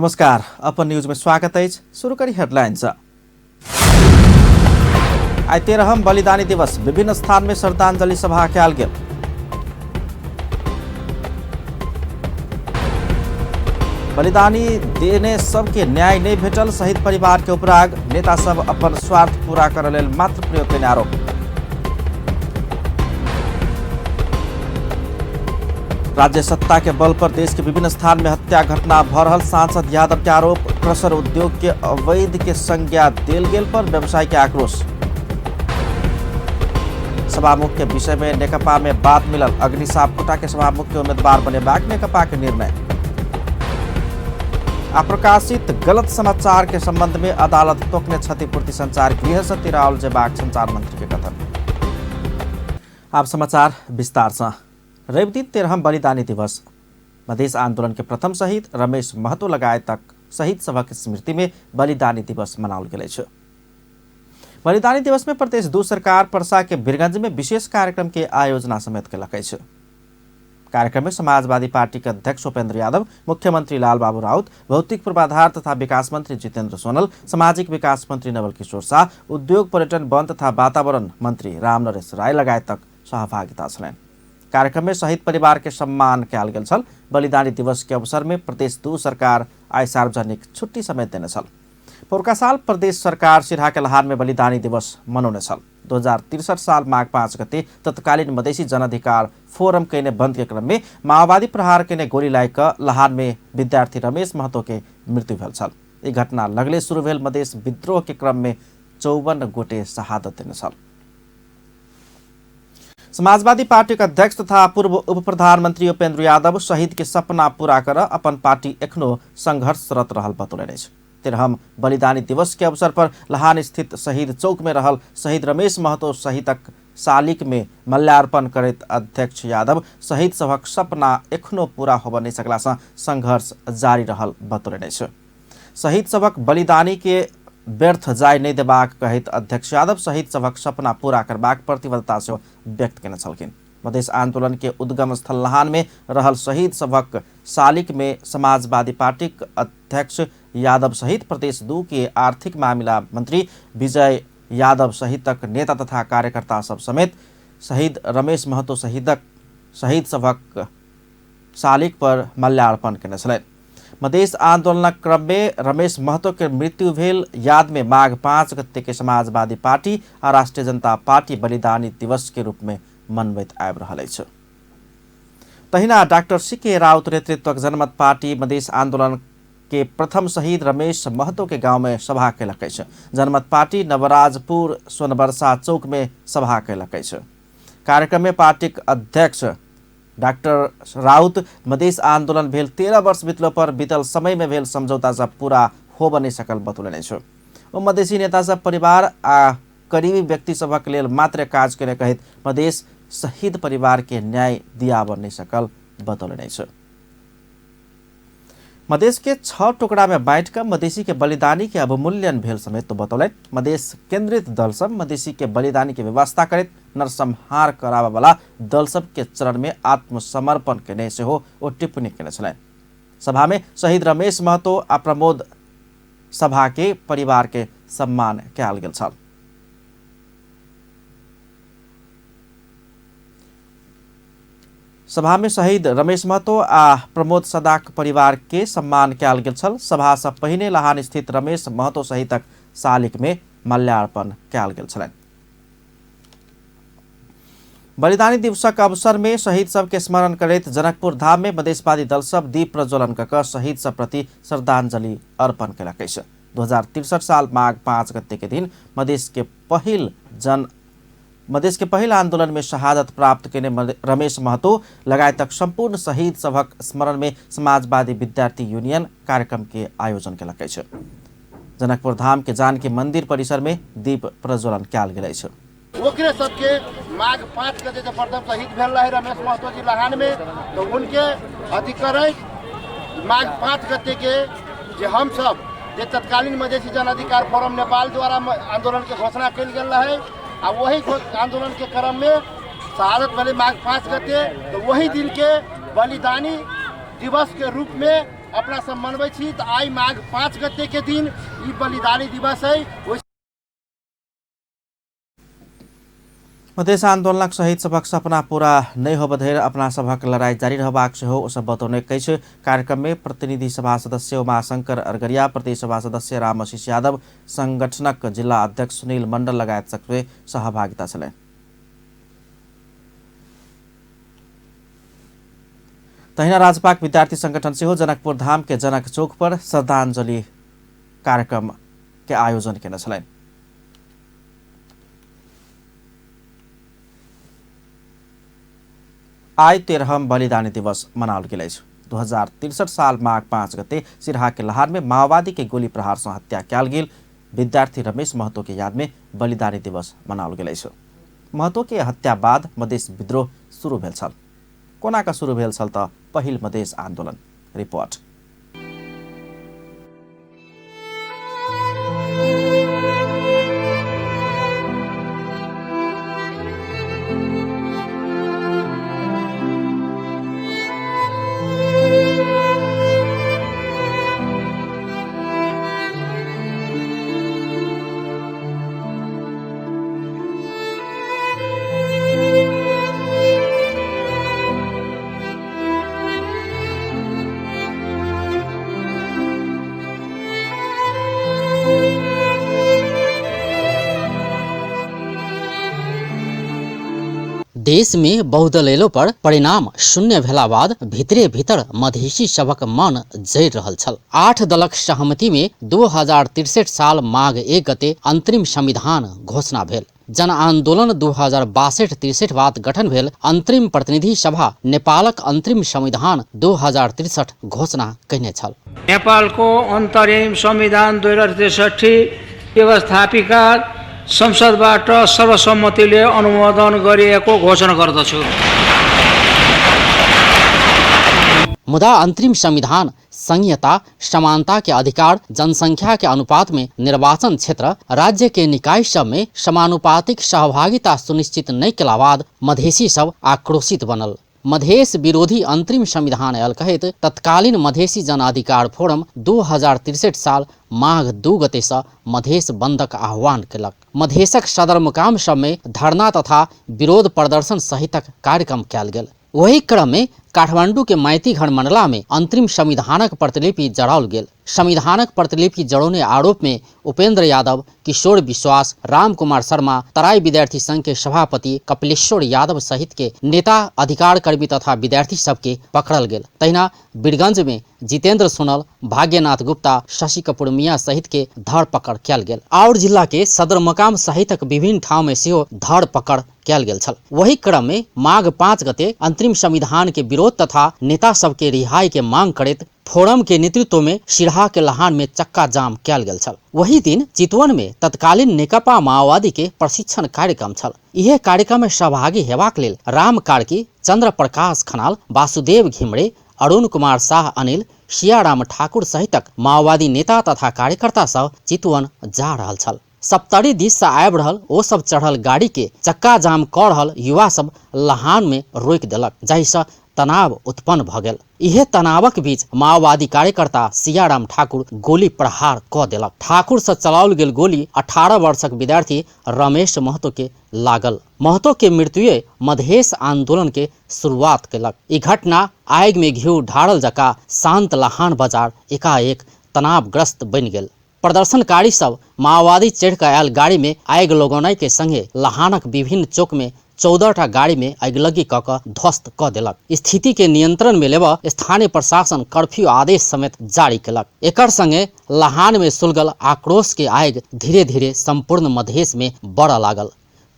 नमस्कार, अपन न्यूज में स्वागत अछि। शुरू करी हेडलाइन से। आइ 13हम बलिदानी दिवस, विभिन्न स्थान में श्रद्धांजलि सभा कयल गेल। बलिदानी देने सबके न्याय नहीं भेटल, शहीद परिवार के उपराग, नेता सब अपन स्वार्थ पूरा करय लेल मात्र प्रयोग केने आरोप। राज्य सत्ता के बल पर देश के विभिन्न स्थान में हत्या घटना भ रहल, सांसद यादव के आरोप। क्रशर उद्योग के अवैध के संज्ञा देल गेल पर व्यवसायी के आक्रोश। सभामुख के विषय में नेकपा में बात मिलल, अग्नि सापकोटा के सभामुख के उम्मीदवार बनेबाक नेकपा के निर्णय। आ प्रकाशित गलत समाचार के संबंध में अदालत तोकने क्षतिपूर्ति संचार गृह से तिराओल जेबाक संचार मंत्री के कथन। आप समाचार विस्तार से। रवि दिन 13हम बलिदानी दिवस, मधेश आंदोलन के प्रथम शहीद रमेश महतो लगायतक शहीद सभक स्मृति में बलिदानी दिवस मनाओल गेल अछि। बलिदानी दिवस में प्रदेश 2 सरकार परसा के वीरगंज में विशेष कार्यक्रम के आयोजना समेत केलक अछि। कार्यक्रम में समाजवादी पार्टी के अध्यक्ष उपेंद्र यादव, मुख्यमंत्री लालबाबू राउत, भौतिक पूर्वाधार तथा विकास मंत्री जितेंद्र सोनल, सामाजिक विकास मंत्री नवल किशोर शाह, उद्योग पर्यटन वन तथा वातावरण मंत्री रामनरेश राय लगायतक सहभागिता छलनि। कार्यक्रम में शहीद परिवार के सम्मान कयल गेल छल। बलिदानी दिवस के अवसर में प्रदेश 2 सरकार आइ सार्वजनिक छुट्टी समेत देने छल। पोरका साल प्रदेश सरकार सिरहा के लहान में बलिदानी दिवस मनौने छल। 2063 साल माघ 5 गते तत्कालीन मधेसी जनअधिकार फोरम केने बंद के क्रम में माओवादी प्रहार केने गोली लागि कऽ लहान में विद्यार्थी रमेश महतो के मृत्यु भेल छल। ई घटना लगले शुरू भेल मधेस विद्रोह के क्रम में 54 गोटे शहादत देने छल। समाजवादी पार्टी के अध्यक्ष तथा पूर्व उप प्रधानमंत्री उपेंद्र यादव शहीद के सपना पूरा कर अपन पार्टी एखनो संघर्षरत रहल बतौलनि अछि। 13हम बलिदानी दिवस के अवसर पर लहान स्थित शहीद चौक में रहल शहीद रमेश महतो सहितक शालिक में माल्यार्पण करैत अध्यक्ष यादव शहीद सभक सपना एखनो पूरा होबय नहि सकला सँ संघर्ष जारी रहल बतौलनि अछि। शहीद सभक बलिदानी के व्यर्थ जाय नहि देबाक कहैत अध्यक्ष यादव शहीद सभक सपना पूरा करबाक प्रतिबद्धता सेहो व्यक्त केने छलखिन। मधेश आंदोलन के उद्गम स्थल लहान में रहल शहीद सभक शालिक में समाजवादी पार्टीक अध्यक्ष यादव सहित प्रदेश 2 के आर्थिक मामिला मंत्री विजय यादव सहितक नेता तथा कार्यकर्ता सब समेत शहीद रमेश महतो शहीद सभक शालिक पर माल्यार्पण केने छलनि। मधेश आंदोलनक क्रम में रमेश महतो के मृत्यु भेल याद में माघ 5 गते के समाजवादी पार्टी आ राष्ट्रीय जनता पार्टी बलिदानी दिवस के रूप में मनबैत आबि रहल अछि। तहिना डॉक्टर सी के राउत नेतृत्वक जनमत पार्टी मधेश आंदोलन के प्रथम शहीद रमेश महतो के गांव में सभा केलक अछि। जनमत पार्टी नवराजपुर सोनबरसा चौक में सभा केलक अछि। कार्यक्रम में पार्टीक अध्यक्ष डॉक्टर राउत मधेश आंदोलन भेल 13 वर्ष बितलो पर बीतल समय में भेल समझौता सब पूरा होब नहीं सकल बतौलनि अछि। ओ मधेसी नेता सब परिवार आ करीबी व्यक्ति सभक लेल मात्र काज करे कहैत मधेश शहीद परिवार के न्याय दियाब नहीं सकल बतौलनि अछि। मधेश के 6 टुकड़ा में बांटि कऽ मधेसी के बलिदानी के अवमूल्यन भेल समेत तो बतौलनि। मधेश केंद्रित दल सब मधेसी के बलिदानी के व्यवस्था करैत नरसंहार कराबऽ वाला दल सब के चरण में आत्मसमर्पण केने सेहो ओ टिप्पणी केने छलनि। सभा में शहीद रमेश महतो आ प्रमोद सभा के परिवार के सम्मान कयल गेल छल। सभा में शहीद रमेश महतो आ प्रमोद सदाक परिवार के सम्मान कयल गेल छल। सभा से पहिने लहान स्थित रमेश महतो सहितक शालिक में माल्यार्पण कयल गेल छलनि। बलिदानी दिवसक अवसर में शहीद सबके स्मरण करैत जनकपुर धाम में मधेशवादी दल सब दीप प्रज्वलन कऽ कऽ शहीद सब प्रति श्रद्धांजलि अर्पण केलक अछि। 2063 साल माघ 5 गते के दिन मधेश के पहिल आंदोलन में शहादत प्राप्त केने रमेश महतो लगायतक संपूर्ण शहीद सभक स्मरण में समाजवादी विद्यार्थी यूनियन कार्यक्रम के आयोजन केलक अछि। जनकपुर धाम के जानकी मंदिर परिसर में दीप प्रज्वलन कयल गेल अछि। ओकरे सबके माघ 5 गते जे प्रथम शहीद भेल रहे रमेश महतो जी लहान में, तो उनके अथी करैत माघ 5 गते के जे हम सब जे तत्कालीन मधेसी जन अधिकार फोरम नेपाल द्वारा आंदोलन के घोषणा कयल गेल रहे आ वही आंदोलन के क्रम में शहादत भेलै माघ 5 गते, तो वही दिन के बलिदानी दिवस के रूप में अपना सब मनबै छी। तऽ आइ माघ 5 गते के दिन ई बलिदानी दिवस है। ओहि मधेश आन्दोलनक शहीद सभक सपना पूरा नहि होबऽ धरि अपना सभक लड़ाई जारी रहबाक सेहो ओ सब बतौने अछि। कार्यक्रम में प्रतिनिधि सभा सदस्य उमाशंकर अरगरिया, प्रदेश सभा सदस्य रामआशीष यादव, संगठनक जिला अध्यक्ष सुनील मंडल लगायत सबके सहभागिता छलनि। तहिना राजपाक विद्यार्थी संगठन सेहो जनकपुर धाम के जनक चौक पर श्रद्धांजलि कार्यक्रम के आयोजन केने छलनि। आइ 13हम बलिदानी दिवस मनाओल गेल अछि। 2063 साल माघ 5 गते सिरहा के लहान में माओवादी के गोली प्रहार से हत्या कयल गेल विद्यार्थी रमेश महतो के याद में बलिदानी दिवस मनाओल गेल अछि। महतो के हत्या बाद मधेश विद्रोह शुरू भेल छल। कोना कऽ शुरू भेल छल तऽ पहिल मधेश आंदोलन? रिपोर्ट। देश में बहुदल एलो पर परिणाम शून्य भेला बाद भीतरे भीतर मधेशी सभक मन जरि रहल छल। 8 दलक सहमति में 2063 साल माघ 1 गते अंतरिम संविधान घोषणा भेल। जन आंदोलन 2062-63 बाद गठन भेल अंतरिम प्रतिनिधि सभा नेपालक अंतरिम संविधान 2063 घोषणा कयने छल। नेपालको अन्तरिम संविधान 2063 व्यवस्थापिका संसदबाट सर्वसम्मतिले अनुमोदन गरिएको घोषणा गर्दछु। मुदा अंतरिम संविधान संघीयता, समानता के अधिकार, जनसंख्या के अनुपात में निर्वाचन क्षेत्र, राज्य के निकाय सब में समानुपातिक सहभागिता सुनिश्चित नहीं केला बाद मधेशी सब आक्रोशित बनल। मधेश विरोधी अंतरिम संविधान आयल कहैत तत्कालीन मधेशी जन अधिकार फोरम 2063 साल माघ 2 गते से मधेश बंदक आह्वान केलक। मधेशक सदरमुकाम सब में धरना तथा विरोध प्रदर्शन सहितक कार्यक्रम कयल गेल। वही क्रम में काठमांडू के माइती घर मंडला में अंतरिम संविधानक प्रतिलिपि जराओल गेल। संविधानक प्रतिलिपि जरौने आरोप में उपेंद्र यादव, किशोर विश्वास, राम कुमार शर्मा, तराई विद्यार्थी संघ के सभापति कपिलेश्वर यादव सहित के नेता, अधिकार कर्मी तथा विद्यार्थी सबके पकड़ल गेल। तहिना वीरगंज में जितेंद्र सोनल, भाग्यनाथ गुप्ता, शशि कपूर मियाँ सहित के धरपकड़ कयल गेल। और जिला के सदरमुकाम सहितक विभिन्न ठाउँ में सेहो धरपकड़ कयल गेल छल। वही क्रम में माघ 5 गते अंतरिम संविधान के विरोध तथा नेता सबके रिहाई के मांग करैत फोरम के नेतृत्व में सिरहा के लहान में चक्का जाम कयल गेल छल। वही दिन चितवन में तत्कालीन नेकपा माओवादी के प्रशिक्षण कार्यक्रम छल। इहे कार्यक्रम में सहभागी हेबाक लेल राम कार्की, चंद्र प्रकाश खनाल, वासुदेव घिमरे, अरुण कुमार शाह अनिल, सियाराम ठाकुर सहितक माओवादी नेता तथा कार्यकर्ता सब चितवन जा रहल छल। सप्तरी दिस से आबि रहल ओ सब चढ़ल गाड़ी के चक्का जाम कऽ रहल युवा सब लहान में रोकि देलक, जाहिसँ तनाव उत्पन्न भऽ गेल। इहे तनावक बीच माओवादी कार्यकर्ता सियाराम ठाकुर गोली प्रहार कऽ देलक। ठाकुर से चलाओल गेल गोली 18 वर्षक विद्यार्थी रमेश महतो के लागल। महतो के मृत्युए मधेश आंदोलन के शुरुआत केलक। ई घटना आगि में घिउ ढारल जकाँ शांत लहान बाजार एकाएक तनावग्रस्त बनि गेल। प्रदर्शनकारी सब माओवादी चढ़ि कऽ आयल गाड़ी में आगि लगौनाइ के संगे लहानक विभिन्न चौक में 14टा गाड़ी में अगिलग्गी कऽ कऽ ध्वस्त कऽ देलक। स्थिति के नियंत्रण में लेबऽ स्थानीय प्रशासन कर्फ्यू आदेश समेत जारी केलक। एकर संगे लहान में सुलगल आक्रोश के आगि धीरे धीरे संपूर्ण मधेश में बढ़ऽ लागल।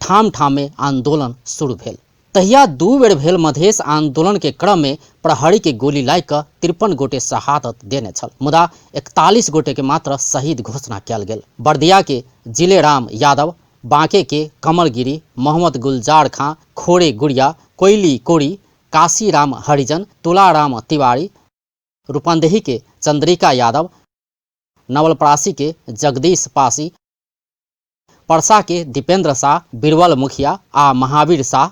ठाम ठाम में आंदोलन शुरू भेल। तहिया 2 बेर भेल मधेश आंदोलन के क्रम में प्रहरी के गोली लागि कऽ 53 गोटे शहादत देने छल, मुदा 41 गोटे के मात्र शहीद घोषणा कयल गेल। बर्दिया के जिलेराम यादव, बांके के कमल गिरी, मोहम्मद गुलजार खां, खोरे गुड़िया, कोयली कोरी, काशीराम हरिजन, तुलाराम तिवारी, रूपंदेही के चंद्रिका यादव, नवलपरासी के जगदीश पासी, परसा के दीपेंद्र शाह, बीरबल मुखिया आ महावीर शाह,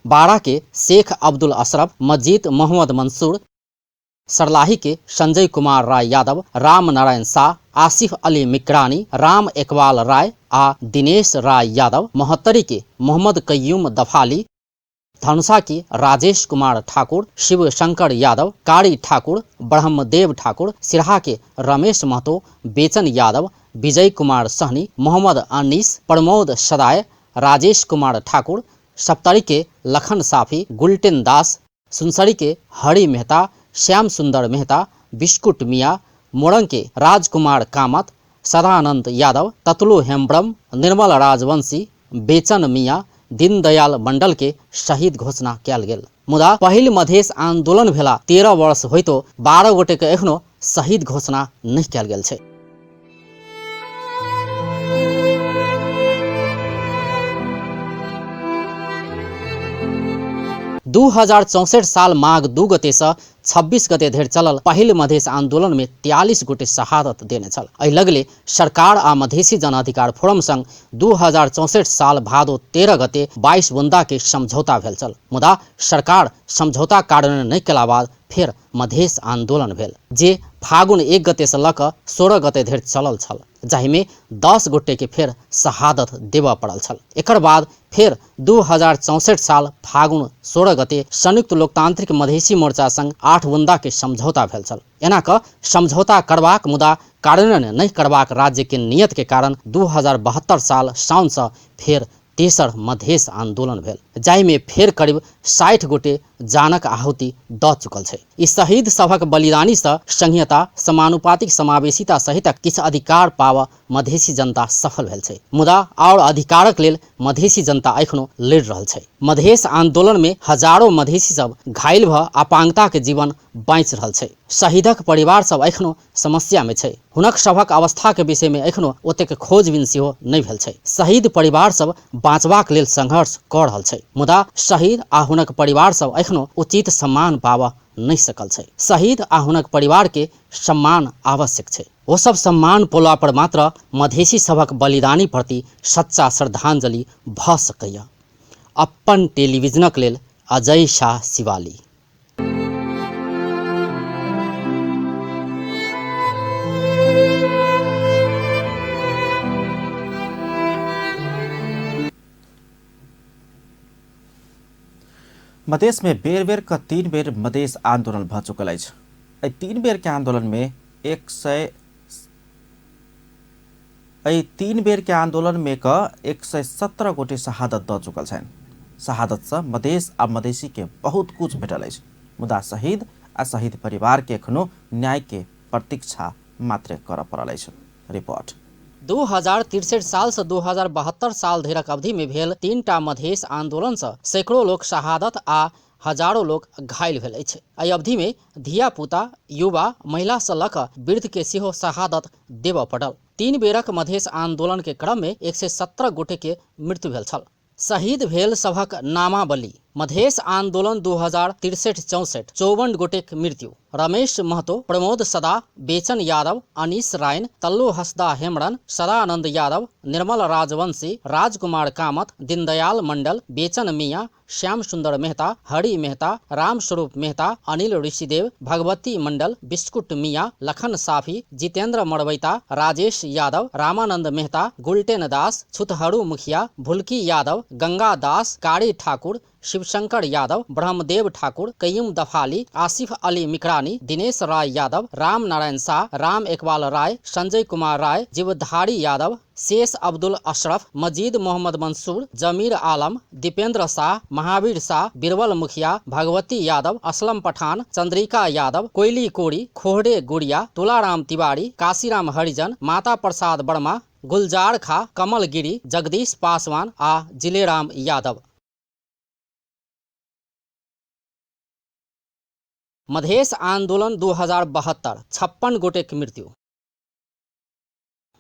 बारा के शेख अब्दुल अशरफ, मजीद मोहम्मद मंसूर, सर्लाही के संजय कुमार राय यादव, राम नारायण शाह, आसिफ अली मिकरानी, राम एकबाल राय आ दिनेश राय यादव, महोत्तरी के मोहम्मद कय्यूम दफाली, धनुषा के राजेश कुमार ठाकुर, शिव शंकर यादव, कारी ठाकुर, ब्रह्मदेव ठाकुर, सिरहा के रमेश महतो, बेचन यादव, विजय कुमार सहनी, मोहम्मद अनीस, प्रमोद सदाय, राजेश कुमार ठाकुर, सप्तरी के लखन साफी, गुलटेन दास, सुनसरी के हरि मेहता, श्याम सुंदर मेहता, बिस्कुट मिया, मोरंग के राजकुमार कामत, सदानंद यादव, ततलू हेम्ब्रम, निर्मल राजवंशी, बेचन मिया, दीनदयाल मंडल के शहीद घोषणा कयल गेल। मुदा पहिल मधेश आंदोलन भेला 13 वर्ष होइतो 12 गोटे के एखनो शहीद घोषणा नहि कयल गेल छै। 2064 साल माघ 2 गते से 26 गते धरि चलल पहिल मधेश आंदोलन में 43 गोटे शहादत देने छल। एहि लगले सरकार आ मधेसी जनअधिकार फोरम संग 2064 साल भादो 13 गते 22 बुंदा के समझौता भेल छल। मुदा सरकार समझौता कार्यान्वयन नहि केला बाद फेर मधेश आंदोलन भेल, जे फागुन 1 गते से लऽ कऽ 16 गते धरि चलल छल, जाहिमे 10 गोटे के फेर शहादत देबऽ पड़ल छल। एकर बाद फेर 2064 साल फागुन 16 गते संयुक्त लोकतांत्रिक मधेसी मोर्चा संग 8 बुंदा के समझौता भेल छल। एना कऽ समझौता करबाक मुदा कार्यान्वयन नहि करबाक राज्य के नियत के कारण 2072 साल साउन से फेर तेसर मधेश आंदोलन भेल, जाहिमे फेर करीब 60 गोटे जानक आहुति दऽ चुकल छै। ई शहीद सभक बलिदानी से संघीयता, समानुपातिक समावेशिता सहितक किछु अधिकार पाबऽ मधेसी जनता सफल भेल छै। मुदा आओर अधिकारक लेल मधेसी जनता एखनो लड़ि रहल छै। मधेश आंदोलन में हजारों मधेसी सब घायल भऽ अपांगता के जीवन बाँचि रहल छै। शहीदक परिवार सब एखनो समस्या में छै। हुनक सभक अवस्था के विषय में एखनो ओतेक खोजबीन सेहो नहि भेल छै। शहीद परिवार सब बाँचबाक लेल संघर्ष कऽ रहल छै, मुदा शहीद आ हुनक परिवार सब एखनो उचित सम्मान पाबऽ नहि सकल छै। शहीद आ हुनक परिवार के सम्मान आवश्यक छै। ओ सब सम्मान पौला पर मात्र मधेसी सभक बलिदानी प्रति सच्चा श्रद्धांजलि भऽ सकैया। अपन टेलीविजनक लेल अजय शाह शिवाली। मधेश में बेर बेर क 3 बेर मधेश आंदोलन भ चुकल अछि। एहि 3 बेर के आंदोलन में 100 एहि 3 बेर के आंदोलन में क 117 गोटे शहादत दऽ चुकल छनि। शहादत से मधेश आ मधेसी के बहुत कुछ भेटल अछि, मुदा शहीद आ शहीद परिवार के एखनो न्याय के प्रतीक्षा मात्र करऽ पड़ल अछि। रिपोर्ट। 2063 साल से 2072 साल धरिक अवधि में भेल 3टा मधेश आंदोलन से सैकड़ों लोक शहादत आ हजारों लोक घायल भेल अछि। एहि अवधि में धिया पुता, युवा, महिला से लऽ कऽ वृद्ध के सेहो शहादत देबऽ पड़ल। 3 बेरक मधेश आंदोलन के क्रम में 117 गोटे के मृत्यु भेल छल। शहीद भेल सभक नामावली। मधेश आंदोलन 2063-64 54 गोटेक मृत्यु। रमेश महतो, प्रमोद सदा, बेचन यादव, अनीस रायन, तल्लू हसदा हेमरन, सदानंद यादव, निर्मल राजवंशी, राजकुमार कामत, दीनदयाल मंडल, बेचन मियाँ, श्याम सुंदर मेहता, हरि मेहता, रामस्वरूप मेहता, अनिल ऋषिदेव, भगवती मंडल, बिस्कुट मियाँ, लखन साफी, जितेंद्र मरवैता, राजेश यादव, रामानंद मेहता, गुलटेन दास, छुतहरू मुखिया, भुलकी यादव, गंगा दास, कारी ठाकुर, शिवशंकर यादव, ब्रह्मदेव ठाकुर, कयूम दफाली, आसिफ अली मिकरानी, दिनेश राय यादव, राम नारायण शाह, राम एकबाल राय, संजय कुमार राय, जीवधारी यादव, शेष अब्दुल अशरफ, मजीद मोहम्मद मंसूर, जमीर आलम, दीपेंद्र शाह, महावीर शाह, बिरबल मुखिया, भगवती यादव, असलम पठान, चंद्रिका यादव, कोयली कोरी, खोहरे गुड़िया, तुलाराम तिवारी, काशीराम हरिजन, माता प्रसाद वर्मा, गुलजार खा, कमल गिरी, जगदीश पासवान आ जिलेराम यादव। मधेश आंदोलन 2072 56 गोटे के मृत्यु।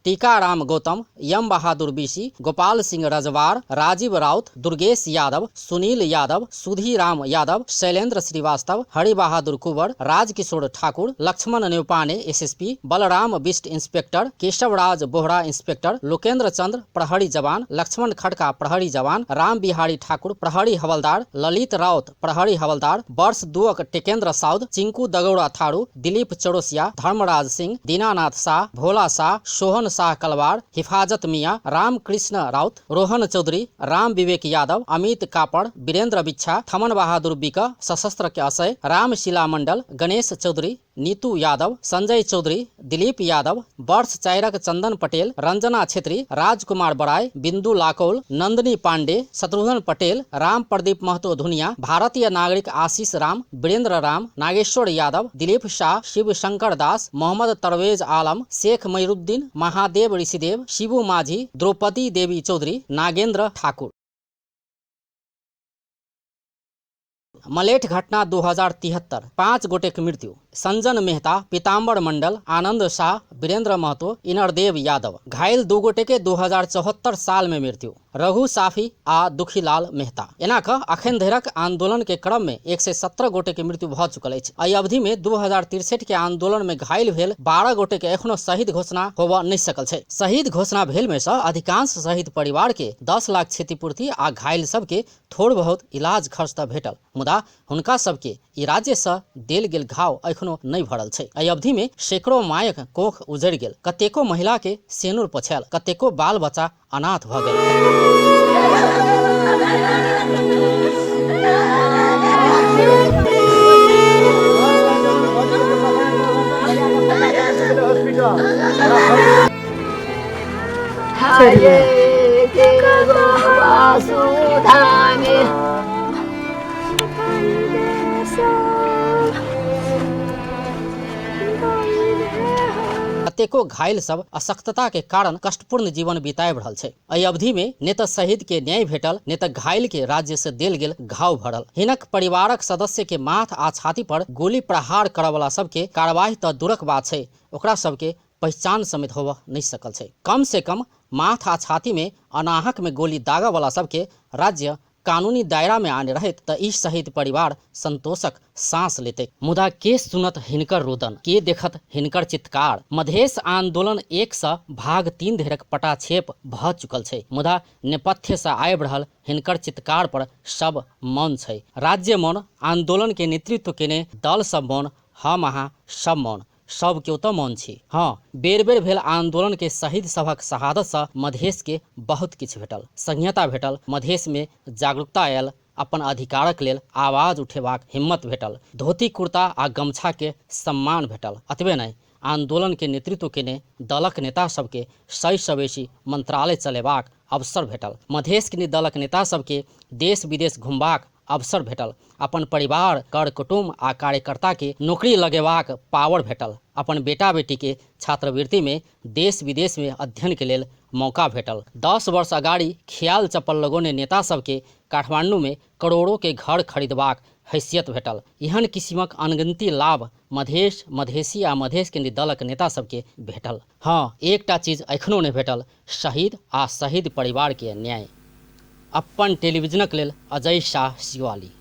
Tikaram Gautam, Yam Bahadur BC, Gopal Singh Rajwar, Rajiv Raut, Durgesh Yadav, Sunil Yadav, Sudhiram Yadav, Shailendra Srivastava, Hari Bahadur Kunwar, Rajkishore Thakur, Laxman Neupane SSP, Balram Bisht inspector, Keshavraj Bohra inspector, Lokendra Chandra प्रहरी जवान, लक्ष्मण खड़का प्रहरी जवान, राम बिहारी ठाकुर प्रहरी हवलदार, ललित राउत प्रहरी हवलदार, वर्ष 2 टेकेंद्र Saud, Chinku दगौड़ा Tharu, Dilip Chaurasia, Dharmaraj Singh, Dinanath Shah, Bhola Shah, Sohan Shah कलवार, हिफाजत मियां, रामकृष्ण राउत, रोहन चौधरी, राम विवेक यादव, अमित कापड़, वीरेंद्र बिच्छा, थमन बहादुर बिक, सशस्त्र के असय, रामशिला मंडल, गणेश चौधरी, नीतू यादव, संजय चौधरी, दिलीप यादव, वर्ष 4 चंदन पटेल, रंजना छेत्री, राजकुमार बराय, बिंदु लाकौल, नंदनी पांडे, शत्रुघ्न पटेल, राम प्रदीप महतो धुनिया, भारतीय नागरिक आशीष राम, वीरेंद्र राम, नागेश्वर यादव, दिलीप शाह, शिव शंकर दास, मोहम्मद तरवेज आलम, शेख मयूरुद्दीन, महादेव ऋषिदेव, शिबू माझी, द्रौपदी देवी चौधरी, नागेंद्र ठाकुर। मलेठ घटना 2073, 5 गोटे के मृत्यु, संजन मेहता, पीताम्बर मंडल, आनंद शाह, वीरेंद्र महतो, इनरदेव यादव। घायल 2 गोटे के 2074 साल में मृत्यु, रघु साफी आ दुखीलाल मेहता। एना क अखन धरिक आंदोलन के क्रम में 117 गोटे के मृत्यु भ चुकल अछि। एहि अवधि में 2063 के आंदोलन में घायल भेल 12 गोटे के एखनो शहीद घोषणा होबऽ नहि सकल छै। शहीद घोषणा भेल में सँ अधिकांश शहीद परिवार के 10 लाख क्षतिपूर्ति आ घायल सबके थोड़ बहुत इलाज खर्च तऽ भेटल, मुदा हुनका सबके ई राज्य सँ देल गेल घाव एखनो नहि भरल छै। एहि अवधि में सैकड़ों मायक कोख उजड़ि गेल, कतेको महिला के सेनुर पोछायल, कतेको बाल बच्चा अनाथ भऽ गेल। कतेको घायल सब अशक्तता के कारण कष्टपूर्ण जीवन बिताबि रहल छै। एहि अवधि में ने तऽ शहीद के न्याय भेटल, ने तऽ घायल के राज्य से देल गेल घाव भरल। हिनक परिवारक सदस्य के माथ आ छाती पर गोली प्रहार करऽ वाला सबके कार्यवाही तऽ दूरक बात छै, ओकरा सबके पहचान समेत होबऽ नहि सकल छै। कम से कम माथ आ छाती में अनाहक में गोली दागऽ वाला सबके राज्य कानूनी दायरा में आने रहैत तऽ ई शहीद परिवार संतोषक सांस लेते। मुदा के सुनत हिनकर रोदन, के देखत हिनकर चित्कार। मधेश आंदोलन 1 से भाग 3 धरिक पटाक्षेप भऽ चुकल छै, मुदा नेपथ्य से आबि रहल हिनकर चित्कार पर सब मौन छै। राज्य मौन, आंदोलन के नेतृत्व केने दल सब मौन, हम अहाँ सब मौन, सब केओ तऽ मौन छी। हाँ, बेर बेर भेल आंदोलन के शहीद सभक शहादत सँ मधेश के बहुत किछु भेटल, संहिता भेटल, मधेश में जागरूकता आयल, अपन अधिकारक लेल आवाज उठेबाक हिम्मत भेटल, धोती कुर्ता आ गमछा के सम्मान भेटल। अतबे नहि, आंदोलन के नेतृत्व केने दलक नेता सबके 100 सँ बेसी मंत्रालय चलेबाक अवसर भेटल, मधेश के दलक नेता सबके देश विदेश घुमबाक अवसर भेटल, अपन परिवार कर कुटुम्ब आ कार्यकर्ता के नौकरी लगेबाक पावर भेटल, अपन बेटा बेटी के छात्रवृत्ति में देश विदेश में अध्ययन के लेल मौका भेटल। 10 वर्ष अगाडि ख्याल चप्पल लगौने नेता सबके काठमांडू में करोड़ों के घर खरीदबाक हैसियत भेटल। एहन किसिमक अनगिनती लाभ मधेश, मधेसी आ मधेश के दलक नेता सबके भेटल। हाँ, एकटा चीज एखनो नहि भेटल, शहीद आ शहीद परिवार के न्याय। अपन टेलीविजनक लेल अजय शाह शिवाली।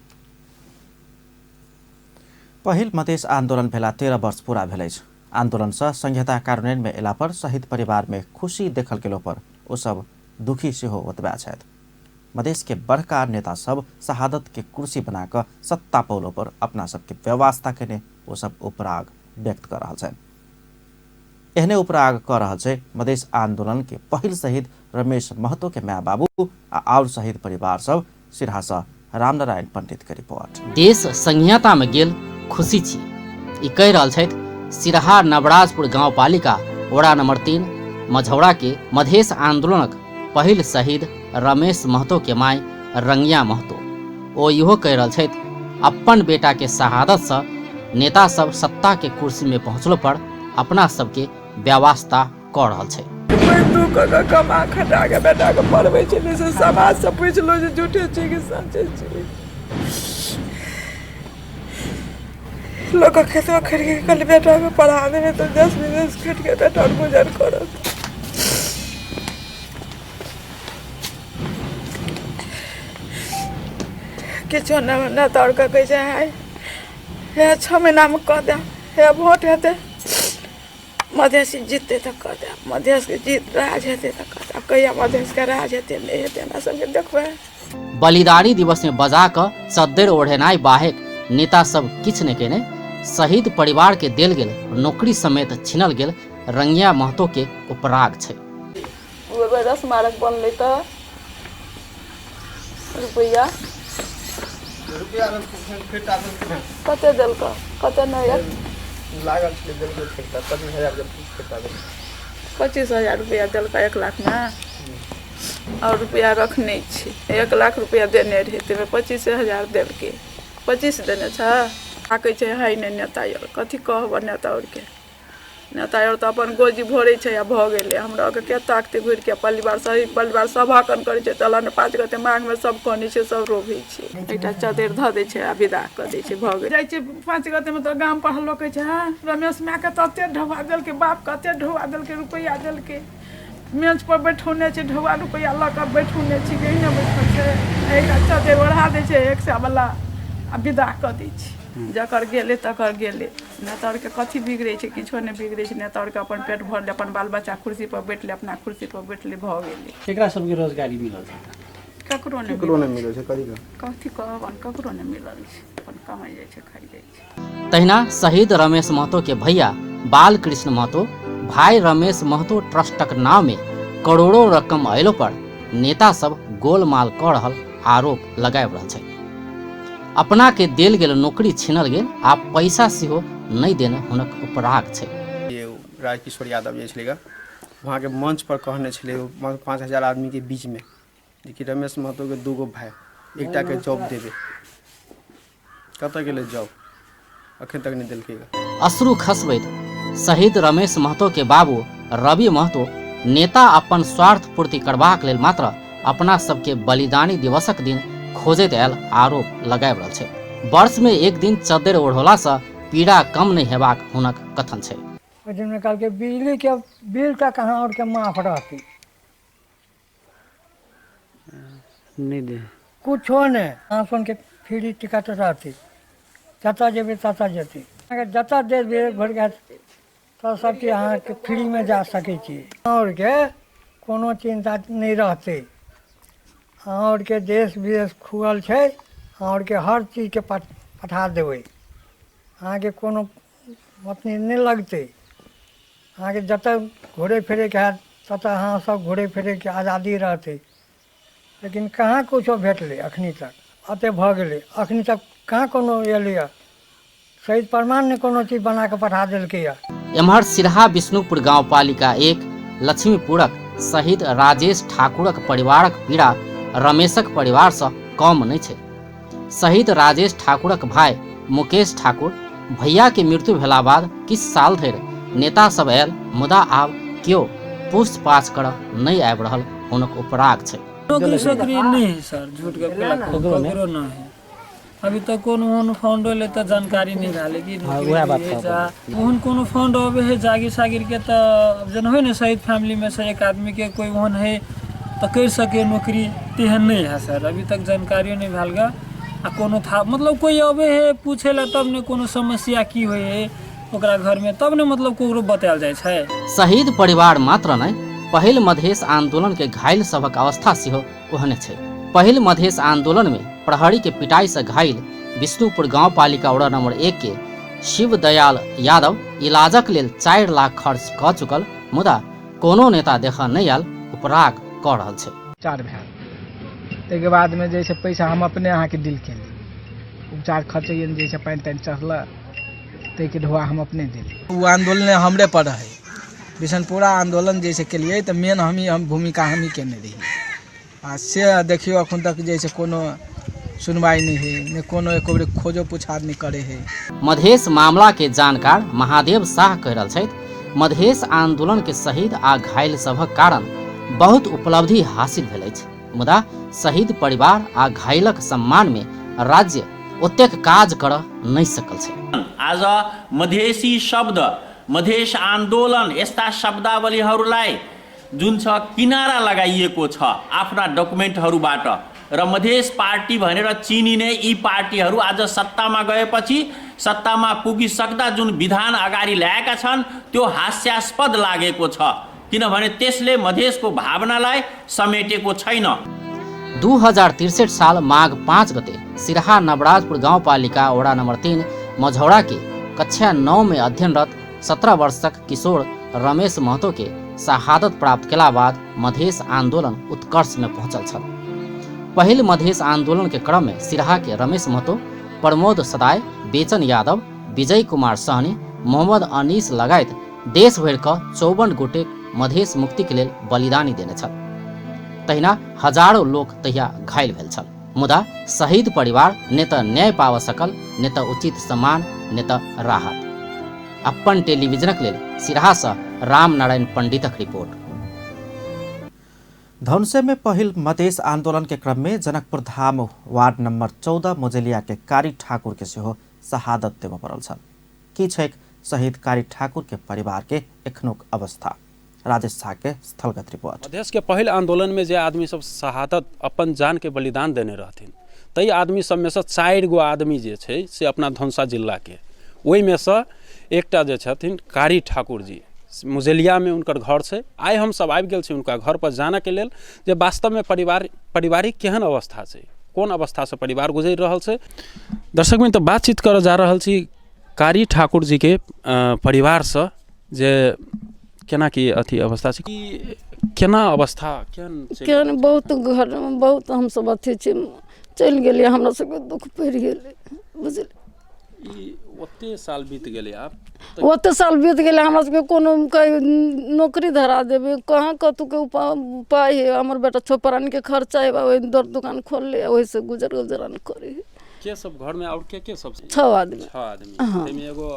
पहिल मधेश आंदोलन भेला 13 वर्ष पूरा भेल अछि। आंदोलन सँ संहिता कार्यान्वयन में एला पर शहीद परिवार में खुशी देखल गेलो पर ओ सब दुखी सेहो ओतबे छथि। मधेश के बड़का नेता सब शहादत के कुर्सी बना कऽ सत्ता पौलो पर अपना सबके व्यवस्था केने ओ सब उपराग व्यक्त कर रहल छथि। एहने उपराग कऽ रहल छै मधेश आंदोलन के पहिल शहीद रमेश महतो के माय बाबू आ और शहीद परिवार सब। सिरहा सँ रामनारायण पंडित के रिपोर्ट। देश संहिता में गेल खुशी छी, ई कहि रहल छथि सिरहा नवराजपुर गाउँपालिका वडा नंबर 3 मझौरा के मधेश आंदोलनक पहिल शहीद रमेश महतो के my Rangiya Mahto. ओ इहो कहि रहल छथि अपन बेटा के शहादत सँ नेता सब सत्ता के कुर्सी में पहुँचलो पर अपना सबके व्यवस्था कऽ रहल छै। दुख कऽ कमा खटा के बेटा के पढ़बै छलै से समाज से पुछलहुँ जे झूठे छी कि सचे छी। लोक खेतवा खरीद के कहली बेटा के पढ़ा देबै तऽ देश विदेश खटि के बेटा गुजर करत। किछो नहि। नेता आओरके कहै छै हाय हे 6 महीनामे कऽ देब, हे भोट हेतै, मधेसी जिततै तऽ कऽ देब, मधेसके जीत राज हेतै तऽ कऽ देब। कहिया मधेसके राज हेतै, नहि हेतै, हमरा सबके देखबै। बलिदानी दिवस में बजा कऽ चद्दर ओढ़ेनाइ बाहेक नेता सब किछु नहि केने शहीद परिवार के देल गेल नौकरी समेत छीनल गेल रंगिया महतो के उपराग छै। ओहि स्मारक बनलै तऽ रुपैआ कते देलकऽ, कते नहि? लागल छलै, देलकै फिरता 25,000 के फिरता देलकै। 25,000 रुपैआ देलकै 1 लाखमे, आओर रुपैआ रखने छी। 1 लाख रुपैआ देने रहै, ताहिमे 25,000 देलकै। 25 देने छै, ताकै छै है नहि नेता आर। कथी कहबऽ नेता आरके? नेता आर तऽ अपन गोजी भरै छै आ भऽ गेलै। हमरा आरके के ताकतै घुरिके? परिवार सही परिवार सभा कन करै छै तहन 5 गते माघमे सब कनै छै, सब रोबै छै। एकटा चद्दरि धऽ दै छै आ विदा कऽ दै छै, भऽ गेल। जाइ छै 5 गतेमे तऽ गाम पर लोक कहै छै, हँ रमेश मायके तते ढौआ देलकै, बापके एते ढौआ देलकै, रुपैआ देलकै, मेज पर बैठौने छै, ढौआ रुपैआ लऽ कऽ बैठौने छै। एहिना बैठल छै, एकटा चद्दरि ओढ़ा दै छै 1 सए वला आ विदा कऽ दै छै। जकर गेलै तकर गेलै। नेता आरके कथी बिगड़ै छै? किछो नहि बिगड़ै छै। नेता आरके अपन पेट भरलै, अपन बाल बच्चा कुर्सी पर बैठलै, अपना कुर्सी पर बैठलै, भऽ गेलै। केकरा सबके रोजगारी मिलल छै? ककरो नहि। ककरो नहि मिलल छै। कथी के? कथी कहबनि, ककरो नहि मिलल छै। अपन कमाइ जाइ छै, खाइ जाइ छै। तहिना शहीद रमेश महतो के भैया बालकृष्ण महतो भाई रमेश महतो ट्रस्टक नाम में करोड़ों रकम अयलो पर नेता सब गोलमाल कऽ रहल आरोप लगाबि रहल छथि। अपना के देल गेल नौकरी छीनल गेल आ पैसा सेहो नहि देने हुनक उपराग छै। ये राजकिशोर यादव जे छलै वहाँके मंच पर कहने छलै 5,000 आदमीके बीचमे जेकि रमेश महतोके 2 गो भाय एकटाके जॉब देबै। कतऽ गेलै जॉब? अखन तक नहि देलकै। अश्रु खसबैत शहीद रमेश महतो के बाबू रवि महतो नेता अपन स्वार्थ पूर्ति करबाक लेल मात्र अपना सबके बलिदानी दिवसक दिन खोजैत आयल आरोप लगाबि रहल छै। वर्ष में एक दिन चद्दरि ओढ़ोला से पीड़ा कम नहि हेबाक हुनक कथन छै। ओहि दिनमे कहलकै बिजलीके बिल तक अहाँ आओरके माफ रहतै। नहि दे कुछो नहि, अहाँ सुनके फ्री टिकट रहतै, जतऽ जेबै ततऽ जेतै। अहाँके जतऽ देश विदेश भरिके तऽ सब चीज अहाँके फ्रीमे जा सकै छी। अहाँ आओरके कोनो चिन्ता नहि रहतै। अहाँ आओरके देश विदेश खुलल छै, अहाँ आओरके हर चीजके पठा देबै। अहाँके कोनो अथी नहि लगतै। अहाँके जतऽ घुरै फिरैके हैत ततऽ अहाँ सब घुरै फिरैके आजादी रहतै। लेकिन कहाँ कुछो भेटलै अखनी तक? एते भऽ गेलै, अखनी तक कहाँ कोनो एलैए शहीद प्रमाण? नहि कोनो चीज बना कऽ पठा देलकैए। एम्हर सिरहा विष्णुपुर गाउँपालिका 1 लक्ष्मीपुरक शहीद राजेश ठाकुरक परिवारक पीड़ा रमेशक परिवार से कम नहि छै। शहीद राजेश ठाकुरक भाई मुकेश ठाकुर भैया के मृत्यु भेला बाद किछु साल धरि नेता सब आयल, मुदा आब केओ पूछपाछ करऽ नहि आबि रहल हुनक उपराग छै। नौकरी सोकरी नहीं है सर, झूठ के ककरो नहीं है। अभी तक कोनो ओहन फंड ले तऽ जानकारी नहीं भेलै कि नौकरी है जा ओहन कोनो फंड अबे है जागीर सागिर के। तऽ जेना होइ ने शहीद फैमिली में से एक आदमी के कोई ओहन है तऽ करि सके नौकरी, तेहन नहीं है सर। अभी तक जानकारियो नहीं भेल गा आ कोनो था मतलब कोई अबे है पूछे ला तब ने कोनो समस्या की होइ है ओकरा घर में, तब ने मतलब ककरो बतायल जाइ छै। शहीद परिवार मात्र नहि, पहिल मधेश आंदोलन के घायल सभक अवस्था सेहो ओहने छै। पहिल मधेश आंदोलन में प्रहरी के पिटाई से घायल विष्णुपुर गाउँपालिका वडा नंबर 1 के शिवदयाल यादव इलाजक लेल 4 लाख खर्च कऽ चुकल, मुदा कोनो नेता देखऽ नहि आयल उपराग कऽ रहल छै। उपचार भेल ताहिके बादमे जे छै पैसा हम अपने अहाँके डील केली, उपचार खर्च जे छै पानि तानि चढ़ल ताहिके ढोआ हम अपने देली। ओ आंदोलन हमरे पर रहै, बिशनपुरा आंदोलन जे छै केलियै तऽ मेन हमही हम भूमिका हमही केने रहियै। आ से देखियौ अखन तक जे छै कोनो सुनवाई नहि है, नहि कोनो एको बेर खोजो पुछार नहि करे है। मधेश मामला के जानकार महादेव शाह कहि रहल छथि, मधेश आंदोलन के शहीद आ घायल सभक कारण बहुत उपलब्धि हासिल भेल अछि, मुदा शहीद परिवार आ घायलक सम्मान में राज्य ओतेक काज करऽ नहि सकल छै। आज मधेसी शब्द, मधेस आन्दोलन यस्ता शब्दावलीहरूलाई जुन छ किनारा लगाइएको छ आफ्ना डकुमेन्टहरूबाट, र मधेस पार्टी भनेर चिनिने यी पार्टीहरू आज सत्तामा गएपछि सत्तामा पुगिसक्दा जुन विधान अगाडि ल्याएका छन् त्यो हास्यास्पद लागेको छ, किनभने त्यसले मधेसको भावनालाई समेटेको छैन। 2063 साल माघ 5 गते सिरहा नवराजपुर गाउँपालिका वडा नम्बर 3 मझौड़ा के कक्षा 9 में अध्ययनरत 17 वर्षक किशोर रमेश महतो के शहादत प्राप्त केला बाद मधेस आंदोलन उत्कर्ष में पहुंचल छल। पहिल मधेस आंदोलन के क्रम में सिरहा के रमेश महतो, प्रमोद सदाय, बेचन यादव, विजय कुमार सहनी, मोहम्मद अनीस लगायत देश भरि क 54 गोटे मधेस मुक्ति के लेल बलिदानी देने छल। तहिना हजारों लोक तहिया घायल भेल छल। मुदा शहीद परिवार ने त न्याय पाबऽ सकल, ने त उचित सम्मान, ने त राहत। अपन टेलीविजनक लेल सिरहा सँ रामनारायण पंडितक रिपोर्ट। धनुषे में पहिल मधेस आंदोलन के क्रम में जनकपुर धाम वार्ड नंबर 14 मोजेलिया के कारी ठाकुर के सेहो शहादत देबऽ पड़ल छल। की छैक शहीद कारी ठाकुर के परिवार के एखनुक अवस्था? राजेश झा के स्थलगत रिपोर्ट। मधेस के पहिल आंदोलन में जे आदमी सब शहादत अपन जान के बलिदान देने रहथिन, तै आदमी सब में से 4 गो आदमी जे छै से अपना धनुषा जिला के, ओहिमे से एकटा जे छथिन कारी ठाकुर जी, मुजेलिया में उनकर घर छै। आइ हम सब आबि गेल छी हुनका घर पर जानऽ के लेल जे वास्तव में पारिवारिक केहन अवस्था छै, कोन अवस्था से परिवार गुजरि रहल छै। दर्शक में तऽ बातचीत करऽ जा रहल छी कारी ठाकुर जी के परिवारसँ जे केना की अथी अवस्था छै, की केना अवस्था केहन छै? केहन बहुत घर बहुत हमसब अथी छी, चलि गेलियै, हमरा सबके दुःख पड़ि गेलै बुझलियै। ई ओते साल बीत गेलै आब, ओते साल बीत गेलै, हमरा सबके कोनो नौकरी धरा देबै, कहाँ कतहुके उपाय है। हमर बेटा छओ प्राणीके खर्चा है, ओहि दर दोकान खोलले, ओहिसँ गुजर गुजरान करै है। के सब घर में और के सब? 6 आदमी। 6 आदमी। हाँ। ताहिमे एगो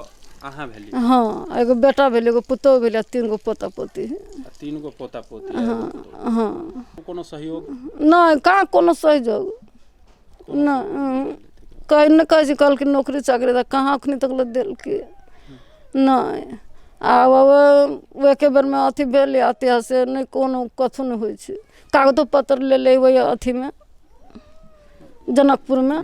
अहाँ भेली? हाँ, एगो बेटा भेल, एगो पुतोहु भेल, 3 गो पोता पोती। 3 गो पोता पोती। हाँ हाँ। कोनो सहयोग? नहि, कहाँ कोनो सहयोग नहि। कहै नहि कहै छै, कहलखिन नौकरी चाकरी तऽ कहाँ अखनी तक लए देलकै नहि। आ एके बेरमे अथी भेलै, अथी से नहि कोनो कथु नहि होइ छै। कागजो पत्र लेले ओहि अथीमे जनकपुरमे,